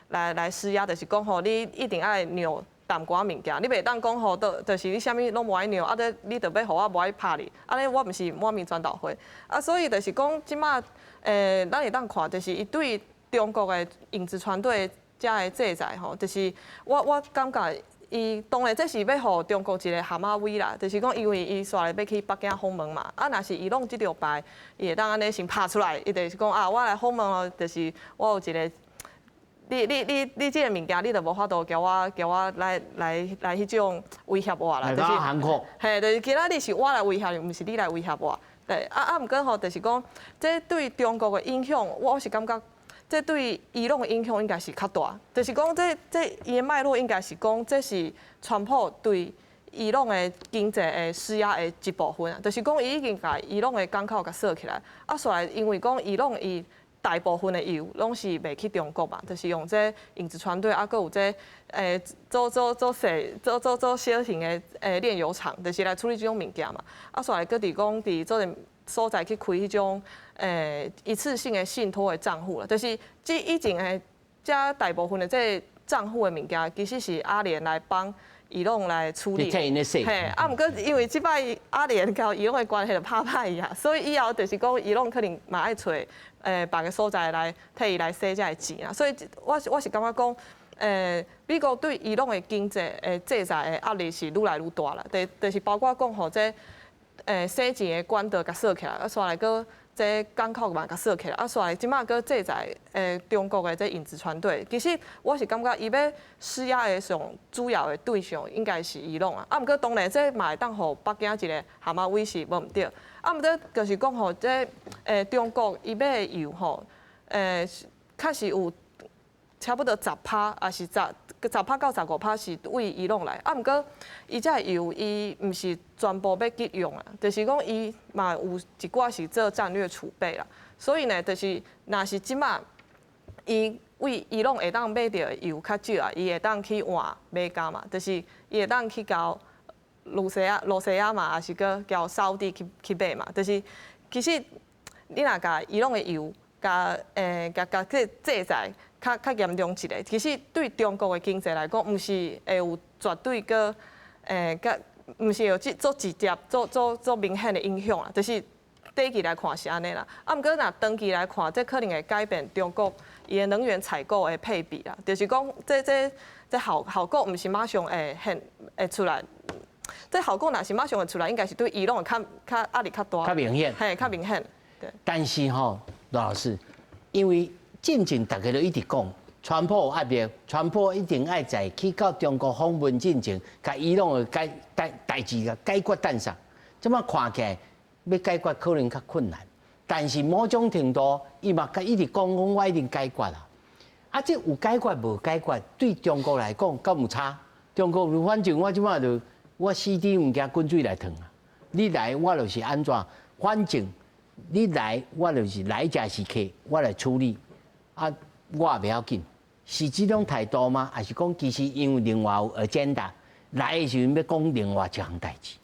E: 來施壓，就是講吼，你一定愛讓淡薄仔物件，你袂當講吼，就是你啥物攏無愛讓，啊，你就欲予我無愛拍你，按呢我毋是滿面磚頭灰，啊，所以就是講這馬咱會當看，就是伊對中國的影子船隊遮的制裁吼，就是我感覺伊當然這是欲予中國一個頇仔威啦，就是講因為伊煞來欲去北京訪問嘛，啊，若是伊朗這張牌，伊會當按呢先拍出來，伊就是講啊，我來訪問哦，就是我有一個。你這個物件，你就無法度共我來彼種威脅我啦，
A: 就是，
E: 嘿，就是今仔日是我來威脅你，毋是你來威脅我。對，啊，毋過吼，就是講，這對中國的影響，我是感覺，這對伊朗的影響應該是較大。就是講，這伊的脈絡應該是講，這是川普對伊朗的經濟的施壓的一部分啊。就是講，伊已經共伊朗的港口共鎖起來，啊，煞來因為講伊朗伊大部分的油攏是賣去中國嘛，就是用這影子船隊，啊，閣有這做細做小型的煉油廠，就是來處理這種物件嘛。啊，煞來閣佇講佇做陣所在去開彼種一次性的信託的帳戶啦，就是這以前的這大部分的這帳戶的物件，其實是阿聯來幫伊朗來處理。
A: 嘿，
E: 啊，毋過因為這擺阿聯佮伊朗的關係就拍歹去啊，所以以後就是講伊朗可能嘛愛揣別个所在來替伊來洗這个錢啊，所以我是感覺講，美國對伊朗的經濟的制裁的壓力是愈來愈大啦，就是包括講吼這洗錢的管道共鎖起來，啊，煞來閣這港口嘛共鎖起來，啊，煞來這馬閣制裁中國的這影子船隊，其實我是感覺伊欲施壓的上主要的對象應該是伊朗啊，啊，毋過當然這嘛會當予北京一個頇仔威是無毋對，啊，毋過就是講吼這中國伊買的油吼，確實有差不多10趴，抑是10趴到15趴是對伊朗來，啊，毋過伊這个油伊毋是全部欲急用啊，就是講伊嘛有一寡是做戰略儲備啦，所以呢，就是若是這馬伊對伊朗會當買著的油較少啊，伊會當去換買家嘛，就是伊會當去共羅西亞嘛，抑是閣共沙烏地去買嘛，就是其實你若共伊朗的油共這制裁較嚴重一下，其實對中國的經濟來講，毋是會有絕對閣佮毋是有這足直接、足明顯的影響啦。就是短期來看是按呢啦，啊，毋過若長期來看，這可能會改變中國伊的能源採購的配比啦。就是講，這效果毋是馬上會顯會出來。這效果若是馬上會出來，應該是對伊朗會較壓力較大。
A: 較明顯。
E: 嘿，較明顯。對。
A: 但是吼，羅老師，因為進前大家都一直講，川普有壓力，川普一定愛在去到中國訪問進前，共伊朗的解代誌共解決彈上。這馬看起來欲解決可能較困難，但是某種程度，伊嘛一直講講我一定解決啦。啊，這有解決無解決，對中國來講敢有差？中國反正我這馬就我死豬毋驚滾水來燙啊！你來我就是按怎，反正你來我就是來者是客，我來處理。啊，我也袂要緊，是這種態度嗎？抑是講其實因為另外有 agenda 來的時陣欲講另外一項代誌？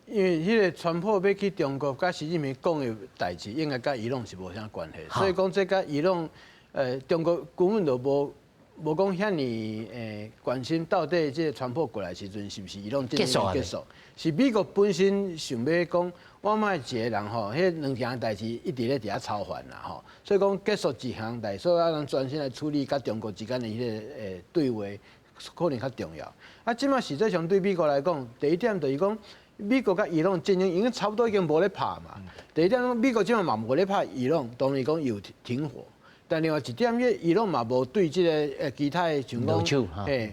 B: 因為彼個川普欲去中國，佮習近平講的代誌，應該佮伊朗是無啥關係。所以講這佮伊朗，中國根本就無講遐爾關心到底這個川普過來時陣是毋是伊朗真正結束？是美國本身想欲講，我莫一个人吼，彼兩件代誌一直咧佇遐操煩啦吼，所以講結束一項代，所以啊，咱專心來處理佮中國之間的彼個對話，可能較重要。啊，這馬實際上對美國來講，第一點就是講，美國佮伊朗戰爭已經差不多已經無咧拍嘛。第二點，美國這馬嘛無咧拍伊朗，當然講有停火。但另外一點，彼伊朗嘛無對這个其他的像講，嘿，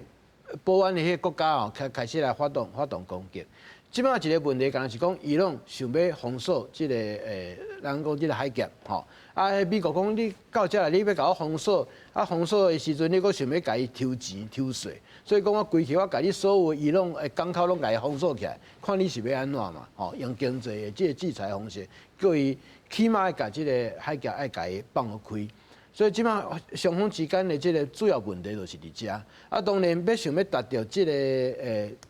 B: 波灣的彼个國家哦，開始來發動攻擊。這擺一個問題，敢若是講伊朗想欲封鎖這個人講這個海峽吼。啊，美國講你到遮來，你欲共我封鎖，啊封鎖的時陣，你閣想欲共伊抽錢抽稅，所以講我規氣我共你所有伊朗的港口攏共伊封鎖起來，看你是欲按怎嘛？吼，用經濟的這個制裁方式，叫伊起碼愛共這個海峽愛共伊放予開。所以這擺雙方之間的這個主要問題就是佇遮。啊，當然欲想欲達到這個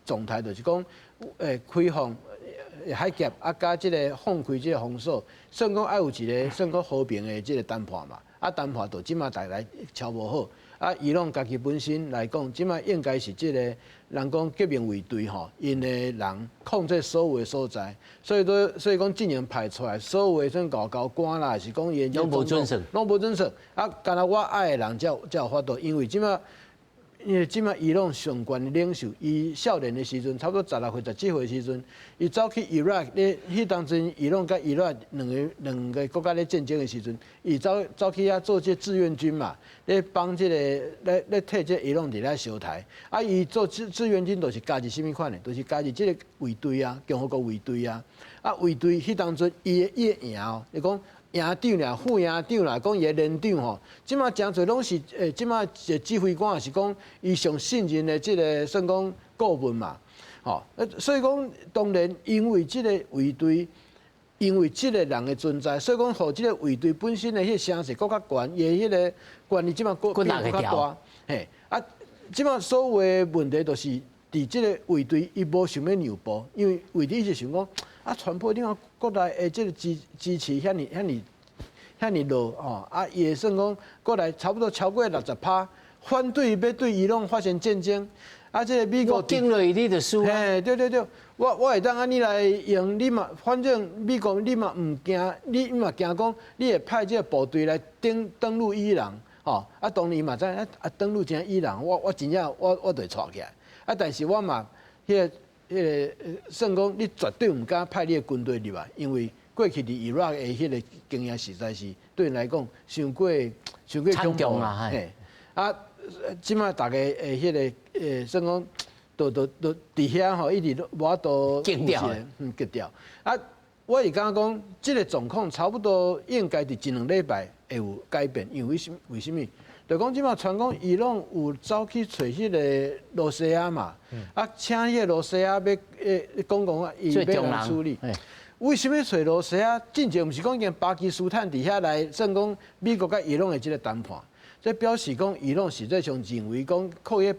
B: 狀態，就是講開放海峽，啊，佮這個放開這個封鎖，算講愛有一個算講和平的這個談判嘛。啊，談判到這擺大家敲無好。啊，伊朗家己本身來講，這擺應該是這個人講革命衛隊吼，𪜶的人控制所有的所在，所以講陣營派出來，所有的種外交官啦，是講伊
A: 攏無準算，
B: 攏無準算。啊，干焦我愛的人才有法度，因為這擺伊朗上懸的領袖，伊少年的時陣，差不多16歲、17歲的時陣，伊走去伊拉克咧，彼當陣伊朗佮伊拉克兩個國家咧戰爭的時陣，伊走去遐做這志願軍嘛，咧幫這個咧替這伊朗佇咧相刣。啊，伊做志願軍就是加入啥物款的？就是加入這個衛隊啊，共和國衛隊啊。啊，衛隊彼當陣伊的營哦，你講營長啦、副營長啦，講伊的連長吼，這擺誠濟攏是這擺一個指揮官，是講伊上信任的這個算講顧問嘛，吼，所以講當然因為這個衛隊，因為這個人的存在，所以講予這個衛隊本身的彼個聲勢閣較懸，伊的彼個權力這擺閣變較大，嘿，啊，這擺所有的問題就是佇這個衛隊伊無想欲讓步，因為衛隊一直想講。啊，川普你看國內的這個支持遐爾遐爾遐爾弱吼，啊，伊會算講國內差不多超過60趴反對欲對伊朗發生戰爭，啊，這個美國
A: 境內你就輸啊。
B: 嘿，對對對，我會當按呢來用，你嘛反正美國你嘛毋驚，你嘛驚講你會派這個部隊來登陸伊朗，吼，啊，當然嘛知啊，登陸真伊朗，我真正我就會掣起來，啊，但是我嘛彼個算講，你絕對毋敢派你的軍隊入來，因為過去佇伊拉克的彼個經驗實在是對𪜶來講，傷過傷過恐怖
A: 啊！
B: 嘿，啊，這擺逐家的彼個算講，都佇遐吼，一直無法度
A: 格調，
B: 格調。啊，我是感覺講，這個狀況差不多應該佇一兩禮拜會有改變，因為為什物？就講這擺傳講伊朗有走去揣彼個羅西亞嘛，啊，請彼個羅西亞欲講講啊，伊欲來處理。為什物揣羅西亞？進前毋是講見巴基斯坦佇遐來算講美國佮伊朗的這個談判，這表示講伊朗實際上認為講靠彼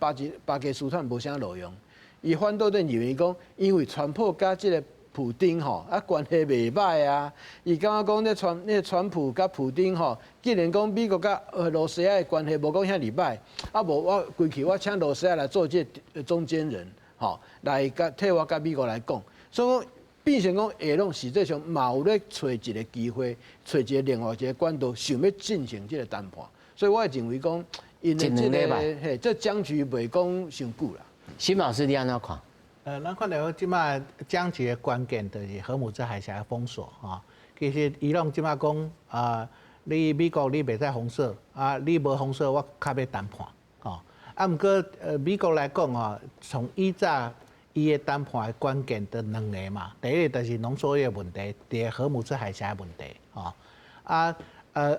B: 巴基斯坦無啥路用，伊反倒咧認為講，因為川普佮這個普丁吼啊關係袂䆀啊，伊感覺講那川普佮普丁吼，既然講美國佮羅西亞的關係無講遐爾䆀，啊無我規氣我請羅西亞來做這個中間人，吼來佮替我佮美國來講，所以講變成講伊朗實際上嘛有咧揣一個機會，揣一個另外一個管道，想欲進行這個談判，所以我會認為講，𪜶的這個嘿，這僵局袂講傷久啦。
A: 辛老師你按怎看？
C: 咱看著這擺僵局的關鍵就是荷姆茲海峽的封鎖吼。其實伊朗這擺講啊，你美國你袂使封鎖啊，你無封鎖，我較欲談判吼。啊，毋過美國來講吼，從以早伊的談判的關鍵就兩個嘛，第一個就是濃縮鈾問題，第二個荷姆茲海峽問題吼。啊，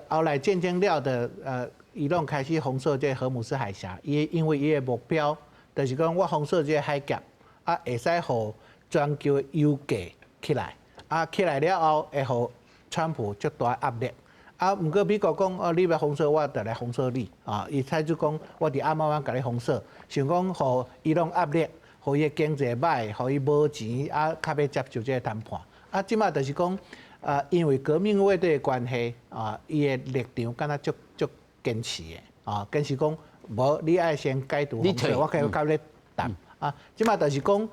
C: 後來漸漸了的，伊朗開始封鎖這荷姆茲海峽，伊因為伊的目標就是講我封鎖這個海峽。啊，會使予全球油價起來，啊起來了後會予川普足大壓力。啊，毋過美國講，哦，你欲封鎖，我就來封鎖你。啊，伊採取講，我佇暗暗仔共你封鎖，想講予伊朗壓力，予伊的經濟歹，予伊無錢，啊，較欲接受這個談判。啊，這擺就是講，啊，因為革命衛隊的關係，啊，伊的立場敢若足足堅持的，啊，堅持講，無你愛先解除封鎖，我較較咧談。啊，這擺就是講，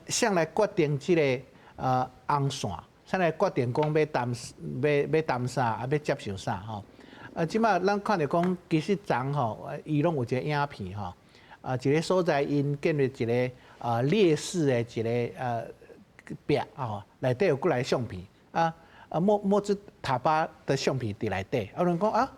C: 誰來決定這個紅線，誰來決定講欲談，欲談啥，啊，欲接受啥吼？啊，這擺咱看著講，其實昨吼，伊攏有一個影片吼，啊，一個所在𪜶建立一個烈士的一個壁吼，內底有幾來相片，啊啊莫茲塔巴的相片佇內底，啊，有人講啊，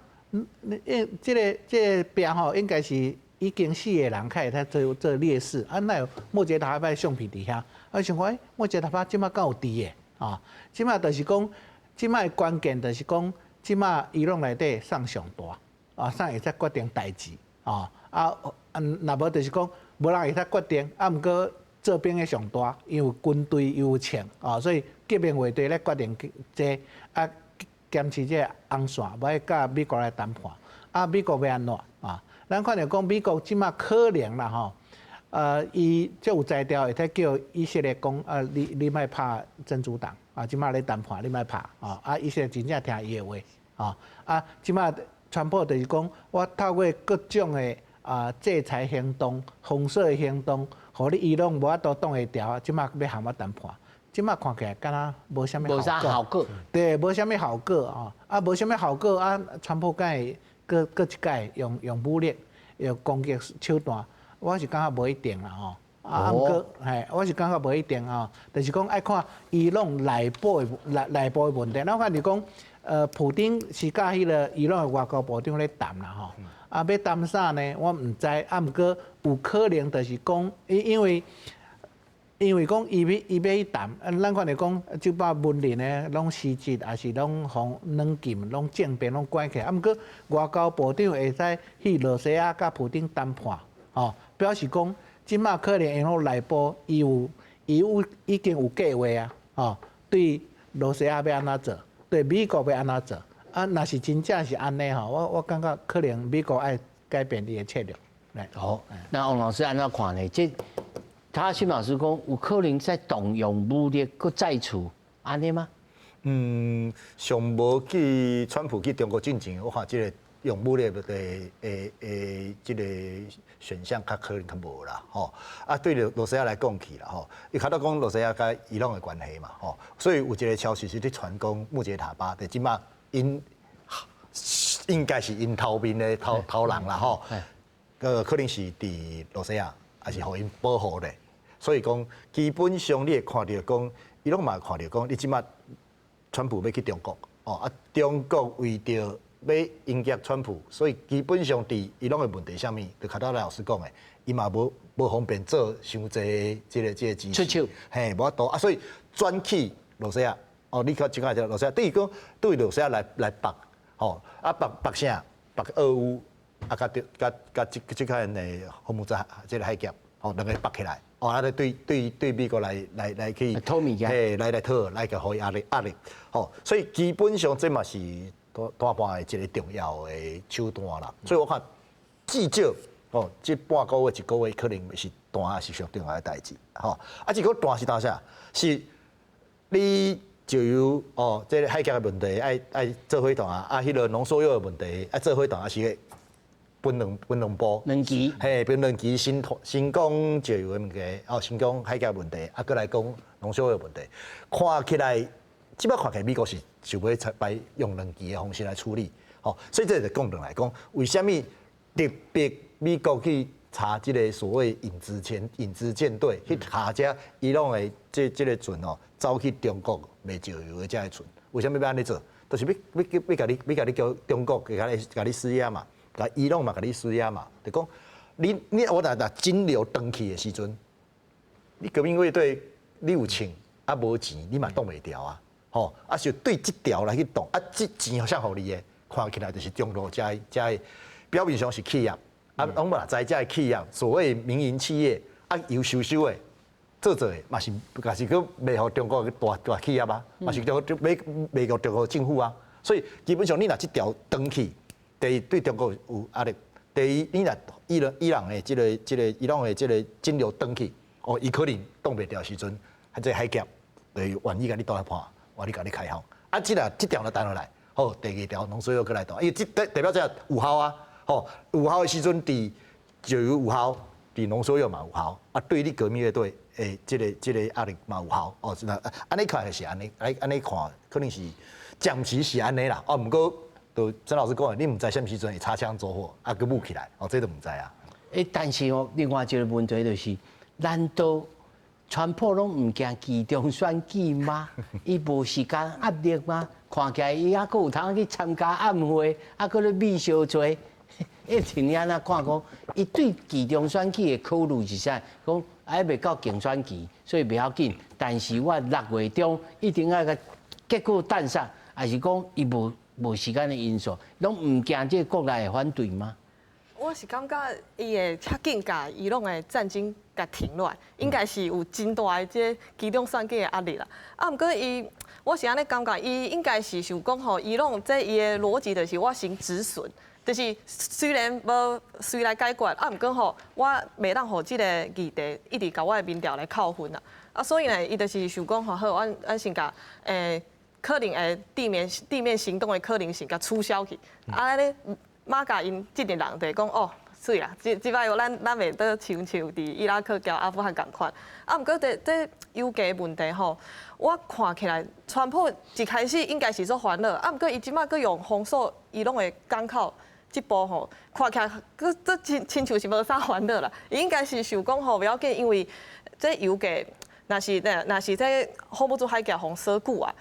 C: 這個壁吼應該是。已經死的人較會使做做烈士，啊，哪有穆傑塔巴的相片佇遐？啊，想講，欸，穆傑塔巴這馬敢有佇的？啊，這馬就是講，這馬的關鍵就是講，這馬伊朗內底誰上大，啊，誰會使決定代誌，啊，啊，若無就是講，無人會使決定，啊，毋過做兵的上大，伊有軍隊又有槍，啊，所以革命衛隊咧決定這，啊，堅持這個紅線，欲佮美國來談判，啊，美國欲按怎啊？咱看著講美國這馬可能啦吼，伊足有才調會使叫以色列講，啊，你莫拍真主黨，啊，這馬咧談判，你莫拍，啊，啊，以色列真正聽伊的話，啊，啊，這馬川普就是講，我透過各種的啊制裁行動、封鎖行動，予你伊朗無法度擋會牢，這馬欲和我談判，這馬看起來敢若無啥物
A: 效果，
C: 對，無啥物效果啊，啊，無啥物效果啊，川普敢會閣閣一擺用武力、用攻擊手段，我是感覺無一定啦吼。啊，毋過，嘿，我是感覺無一定吼，就是講愛看伊朗內部的問題。咱看就講，普丁是佮彼個伊朗的外交部長咧談啦吼。啊，欲談啥呢？我毋知。啊，毋過有可能就是講，因為講伊欲去談，咱看著講，這擺文人呢，攏辭職，抑是攏予軟禁，攏政變，攏關起來。啊，毋過外交部長會使去羅西亞佮普丁談判，吼，表示講，這馬可能因為內部伊有已經有計劃啊，吼，對羅西亞欲按怎做，對美國欲按怎做。啊，若是真正是按呢吼，我感覺可能美國愛改變伊的策略。來，
A: 好，那王老師按怎看呢？這他新老師講，有可能再動用武力，閣再次按呢嗎？
D: 嗯，上無去川普去中國進前，我看這個用武力的這個選項較可能較無啦，吼。啊，對羅西亞來講起啦，吼，伊較早講羅西亞佮伊朗的關係嘛，吼，所以有一個消息是咧傳講穆傑塔巴，佇這馬𪜶應該是𪜶頭面的頭頭人啦，吼，可能是佇羅西亞，抑是予𪜶保護咧。所以講，基本上你會看著講，伊攏嘛看著講，你這馬川普欲去中國，哦啊，中國為著欲迎接川普，所以基本上佇伊朗的問題啥物，就較早老師講的，伊嘛無方便做傷濟這個支持，
A: 出手，
D: 嘿，無法度啊，所以轉去羅西亞，哦，你看這個羅西亞，等於講對羅西亞來縛，吼，啊縛縛啥？縛俄烏，啊，佮佮佮這這款的荷姆茲這個海峽，吼，兩個縛起來。哦，啊，對美國來去
A: 討物件，
D: 嘿，來討，來共予伊壓力壓力，吼，所以基本上這嘛是談判的一個重要的手段啦。所以我看至少哦，這半個月一個月可能是談是上重要的代誌，吼。啊，這個談是談啥？是你石油哦，這個海峽的問題愛做伙談啊，啊，彼個濃縮鈾的問題愛做伙談，抑是分兩步，
A: 兩期，
D: 嘿，分兩期先講石油的問題，哦，先講海峽問題，啊，閣來講濃縮鈾的問題。看起來，這擺看起來美國是想欲採用兩期的方式來處理，吼，所以這就講轉來講，為啥物特別美國去查這個所謂影子艦隊，去查這伊朗的這個船哦，走去中國賣石油的這個船，為啥物欲按呢做？就是欲共你叫中國共你施壓嘛。共伊朗嘛，共你施壓嘛，就講你我若金流斷去的時陣，你革命衛隊你有槍啊無錢，你嘛擋袂牢啊，吼啊是對這條來去擋啊，這錢誰予你的？看起來就是中國遮遮表面上是企業，啊，攏嘛知遮企業，所謂民營企業啊，有收收的做做的，嘛是閣賣予中國的大大企業啊，嘛是中賣予中國政府啊，所以基本上你若這條斷去。第一對中國有壓力，第二你若伊朗的這個伊朗的這個金流斷去，哦，伊可能擋袂牢時陣，彼這海峽就願意共你談判，願意共你開放。啊，這若這條若談落來，好，第二條濃縮鈾閣來談，因為這代表這有效啊，吼，有效的時陣，佇石油有效，佇濃縮鈾嘛有效，啊，對你革命衛隊的這個壓力嘛有效，哦，那按呢看是按呢，按呢看可能是暫時是按呢啦，哦，毋過。就曾老師講的，你毋知啥物時陣會擦槍走火，啊，閣武起來，哦，這都毋知啊。
A: 欸，但是哦，另外一個問題就是，難道川普攏毋驚期中選舉嗎？伊無時間壓力嗎？看起來伊猶閣有通去參加宴會，猶閣咧覕相濟，一聽你按呢看講，伊對期中選舉的考慮是啥？講還袂到競選期，所以袂要緊。但是我6月中一定愛共結果彈殺，還是講伊無時間的因素，攏毋驚這個國內的反對嗎？
E: 我是感覺伊會遮緊共伊朗的戰爭共停落來，應該是有真大的這個期中選舉的壓力啦。啊，毋過伊，我是按呢感覺，伊應該是想講吼，伊朗這伊的邏輯就是我先止損，就是雖然無隨來解決，啊，毋過吼，我袂當予這个議題一直共我的民調來扣分啦。啊，所以呢，伊就是想講吼，好，阮先共可能會地面行動的可能性共取消去，啊，按呢馬共𪜶這陣人就會講哦，媠啦，這擺咱袂當親像佇伊拉克佮阿富汗仝款。啊，毋過這油價問題吼，我看起來，川普一開始應該是足煩惱，啊，毋過伊這擺閣用封鎖伊朗的港口這步吼，看起來閣這親像是無啥煩惱啦。伊應該是想講吼，袂要緊，因為這油價若是這霍木茲海峽予鎖久啊，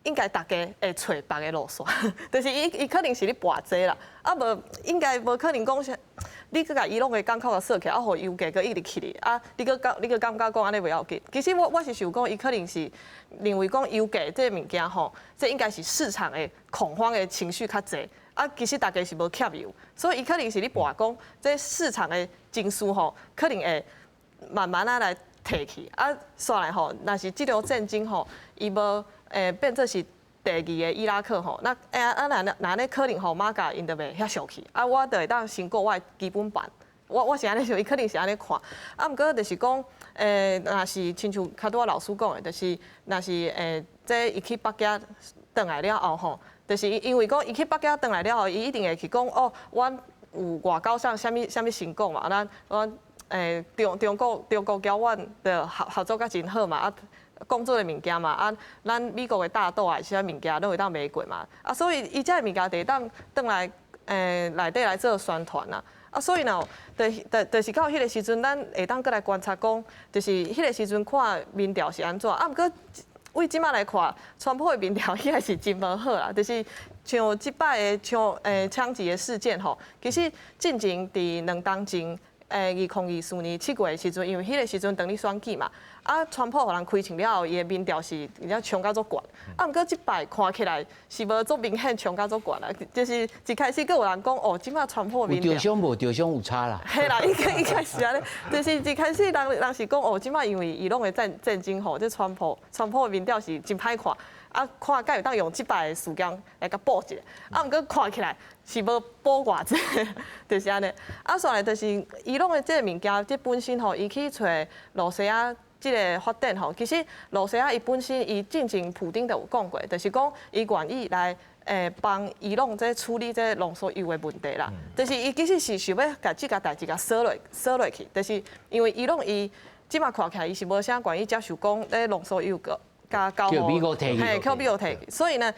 E: 應該大家會揣別个路線，就是伊可能是咧博這啦，啊無應該無可能講啥，你閣共伊朗的港口共鎖起來，啊予油價閣一直起哩，啊你閣感覺講按呢袂要緊。其實我是想講，伊可能是認為講油價這个物件吼，這應該是市場的恐慌的情緒較濟，啊其實大家是無欠油，所以伊可能是咧博講這市場的情緒吼，可能會慢慢仔來退去，啊煞來吼，若是這場戰爭吼，伊無變做是第二個伊拉克吼，那啊若按呢可能吼，馬共𪜶就袂遐俗氣，啊我就會當先顧我的基本盤，我是按呢想，伊可能是按呢看，啊毋過就是講，若是親像較拄仔老師講的，就是若是這伊去北京轉來了後吼，就是因為講伊去北京轉來了後，伊一定會去講哦，阮有外交上啥物啥物成果嘛，咱阮中國佮阮的合作甲真好嘛，啊。講做的物件嘛，啊，咱美國的大豆啊，啥物件攏會當賣過嘛，啊，所以伊這个物件就會當轉來內底來做宣傳啦，啊，所以呢，就是到彼个時陣，咱會當閣來觀察講，就是彼个時陣看民調是按怎，啊，毋過為這擺來看，川普的民調伊也是真無好啦，就是像這擺的槍槍擊的事件吼，其實進前佇2冬前。2024年7月的時陣，因為彼个時陣當咧選舉嘛，啊，川普予人開槍了後，伊的民調是而且衝甲足懸，啊，毋過這擺看起來是無足明顯衝甲足懸啦，就是一開始閣有人講哦，這擺川普民調
A: 有傷無著傷有差啦。
E: 嘿啦，應該是按呢，就是一開始人是講哦，這擺因為伊朗的戰爭吼，這川普的民調是真歹看。啊，看敢會當用這擺的事件來共補一下，啊，毋過看起來是無補偌濟，就是按呢。啊，煞來就是伊朗的這個物件，這本身吼，伊去揣羅西亞這个發展吼，其實羅西亞伊本身伊進前普丁就有講過，就是講伊願意來幫伊朗這處理這濃縮鈾的問題啦。就是伊其實是想欲共這个代誌共鎖落去，就是因為伊朗伊這擺看起來伊是無啥願意接受講咧濃縮鈾個。共交
A: 予美國提去，
E: 嘿，予美國提去。所以呢，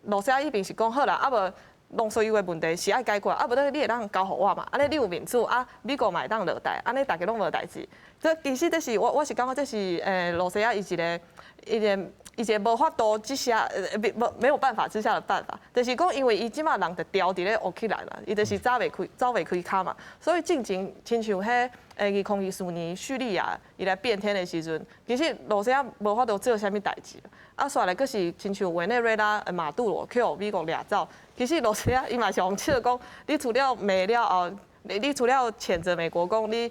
E: 羅西亞彼邊是講好啦，啊無濃縮鈾的問題是愛解決，啊無你會當交予我嘛，按呢你有面子，啊美國嘛會當落台，按呢大家攏無代誌。這其實這是我是感覺這是羅西亞伊一個無法度之下，無沒有辦法之下的辦法，就是講因為伊這擺人就牢佇咧烏克蘭啦，伊就是走袂開跤嘛，所以進前親像彼2024年敘利亞伊來變天的時陣，其實羅西亞無法度做啥物代誌，啊，煞來閣是親像委內瑞拉馬杜羅去予美國掠走，其實羅西亞伊嘛是予笑講，你除了罵了後，你除了譴責美國講你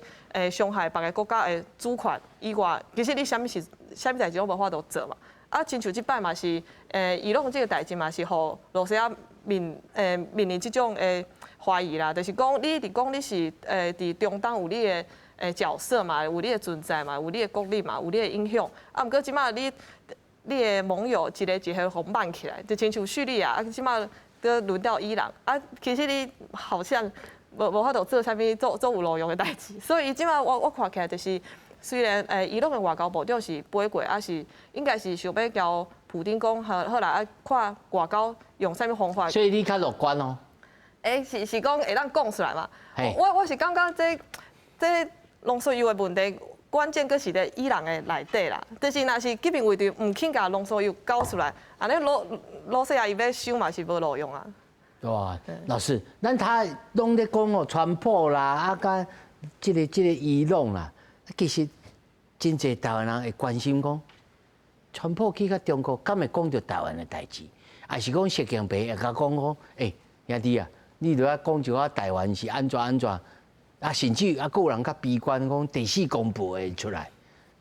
E: 傷害別个國家的主權以外，其實你啥物是啥物代誌攏無法度做嘛。啊，親像這擺嘛是，伊朗這个代誌嘛是予羅西亞面臨這種懷疑啦，就是講你一直講你是佇中東有你的角色嘛，有你的存在嘛，有你的國力嘛，有你的影響。啊，毋過這擺你的盟友一個一個予慢起來，就親像敘利亞，啊，這擺閣輪到伊朗，啊，其實你好像無法度做啥物做有路用的代誌，所以這擺我看起來就是。雖然伊朗的外交部長是飛過，啊是應該是想欲共普丁講好好啦，啊看外交用啥物方法。
A: 所以你較樂觀哦。
E: 是講會當講出來嘛？我是感覺這濃縮鈾的問題，關鍵閣是佇伊朗的內底啦。就是若是這邊位置毋肯共濃縮鈾交出來，按呢羅西亞伊欲收嘛是無路用啊。
A: 哇，老師，咱他攏咧講哦，川普啦，啊，佮這個伊朗啦，其實真濟台灣人會關心講，川普去到中國，敢會講著台灣的代誌？還是講習近平會共講講，欸，兄弟啊，你著愛講一寡台灣是按怎按怎，啊，甚至啊，閣有人較悲觀講第四公報會出來，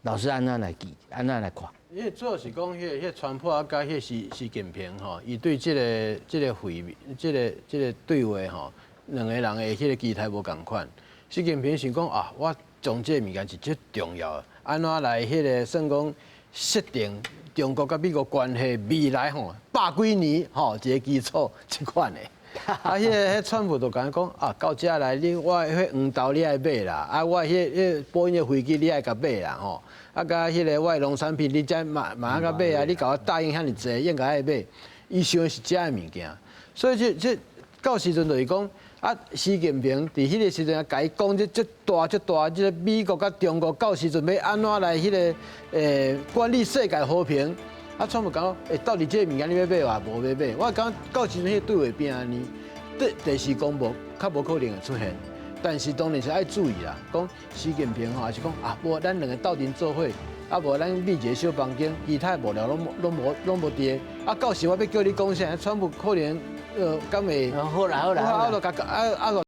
A: 老師按怎來記，按怎來看？
B: 因為主要是講，彼個川普啊，佮彼個習近平吼，伊對這個會面、這個對話吼，兩個人的彼個期待無仝款。習近平想講啊，我將這個物件是足重要的，按怎來彼個算講設定中國佮美國關係未來吼百幾年吼一個基礎這款的。啊，彼個川普就共伊講啊，到遮來你我彼黃豆你愛買啦，啊，我彼波音的飛機你愛共買啦吼，啊，佮彼個我的農產品你遮嘛愛共買啊，你共我答應遐爾濟，應該愛買。伊想的是遮的物件，所以這到時陣就是講啊，習近平佇彼個時陣共伊講這足大足大，這個美國佮中國到時陣欲按怎來彼個管理世界和平。啊，川普講，欸，到底這個物件你欲買抑無欲買？我感覺到時陣彼個對話變按呢，第四公報較無可能會出現，但是當然是愛注意啦。講習近平吼，還是講啊，無咱兩个鬥陣做伙，啊無咱覕一个小房間，其他的幕僚攏無佇個。啊，到時我欲叫你講啥，川普可能敢會？
A: 好啦好啦，
B: 啊，就共啊啊。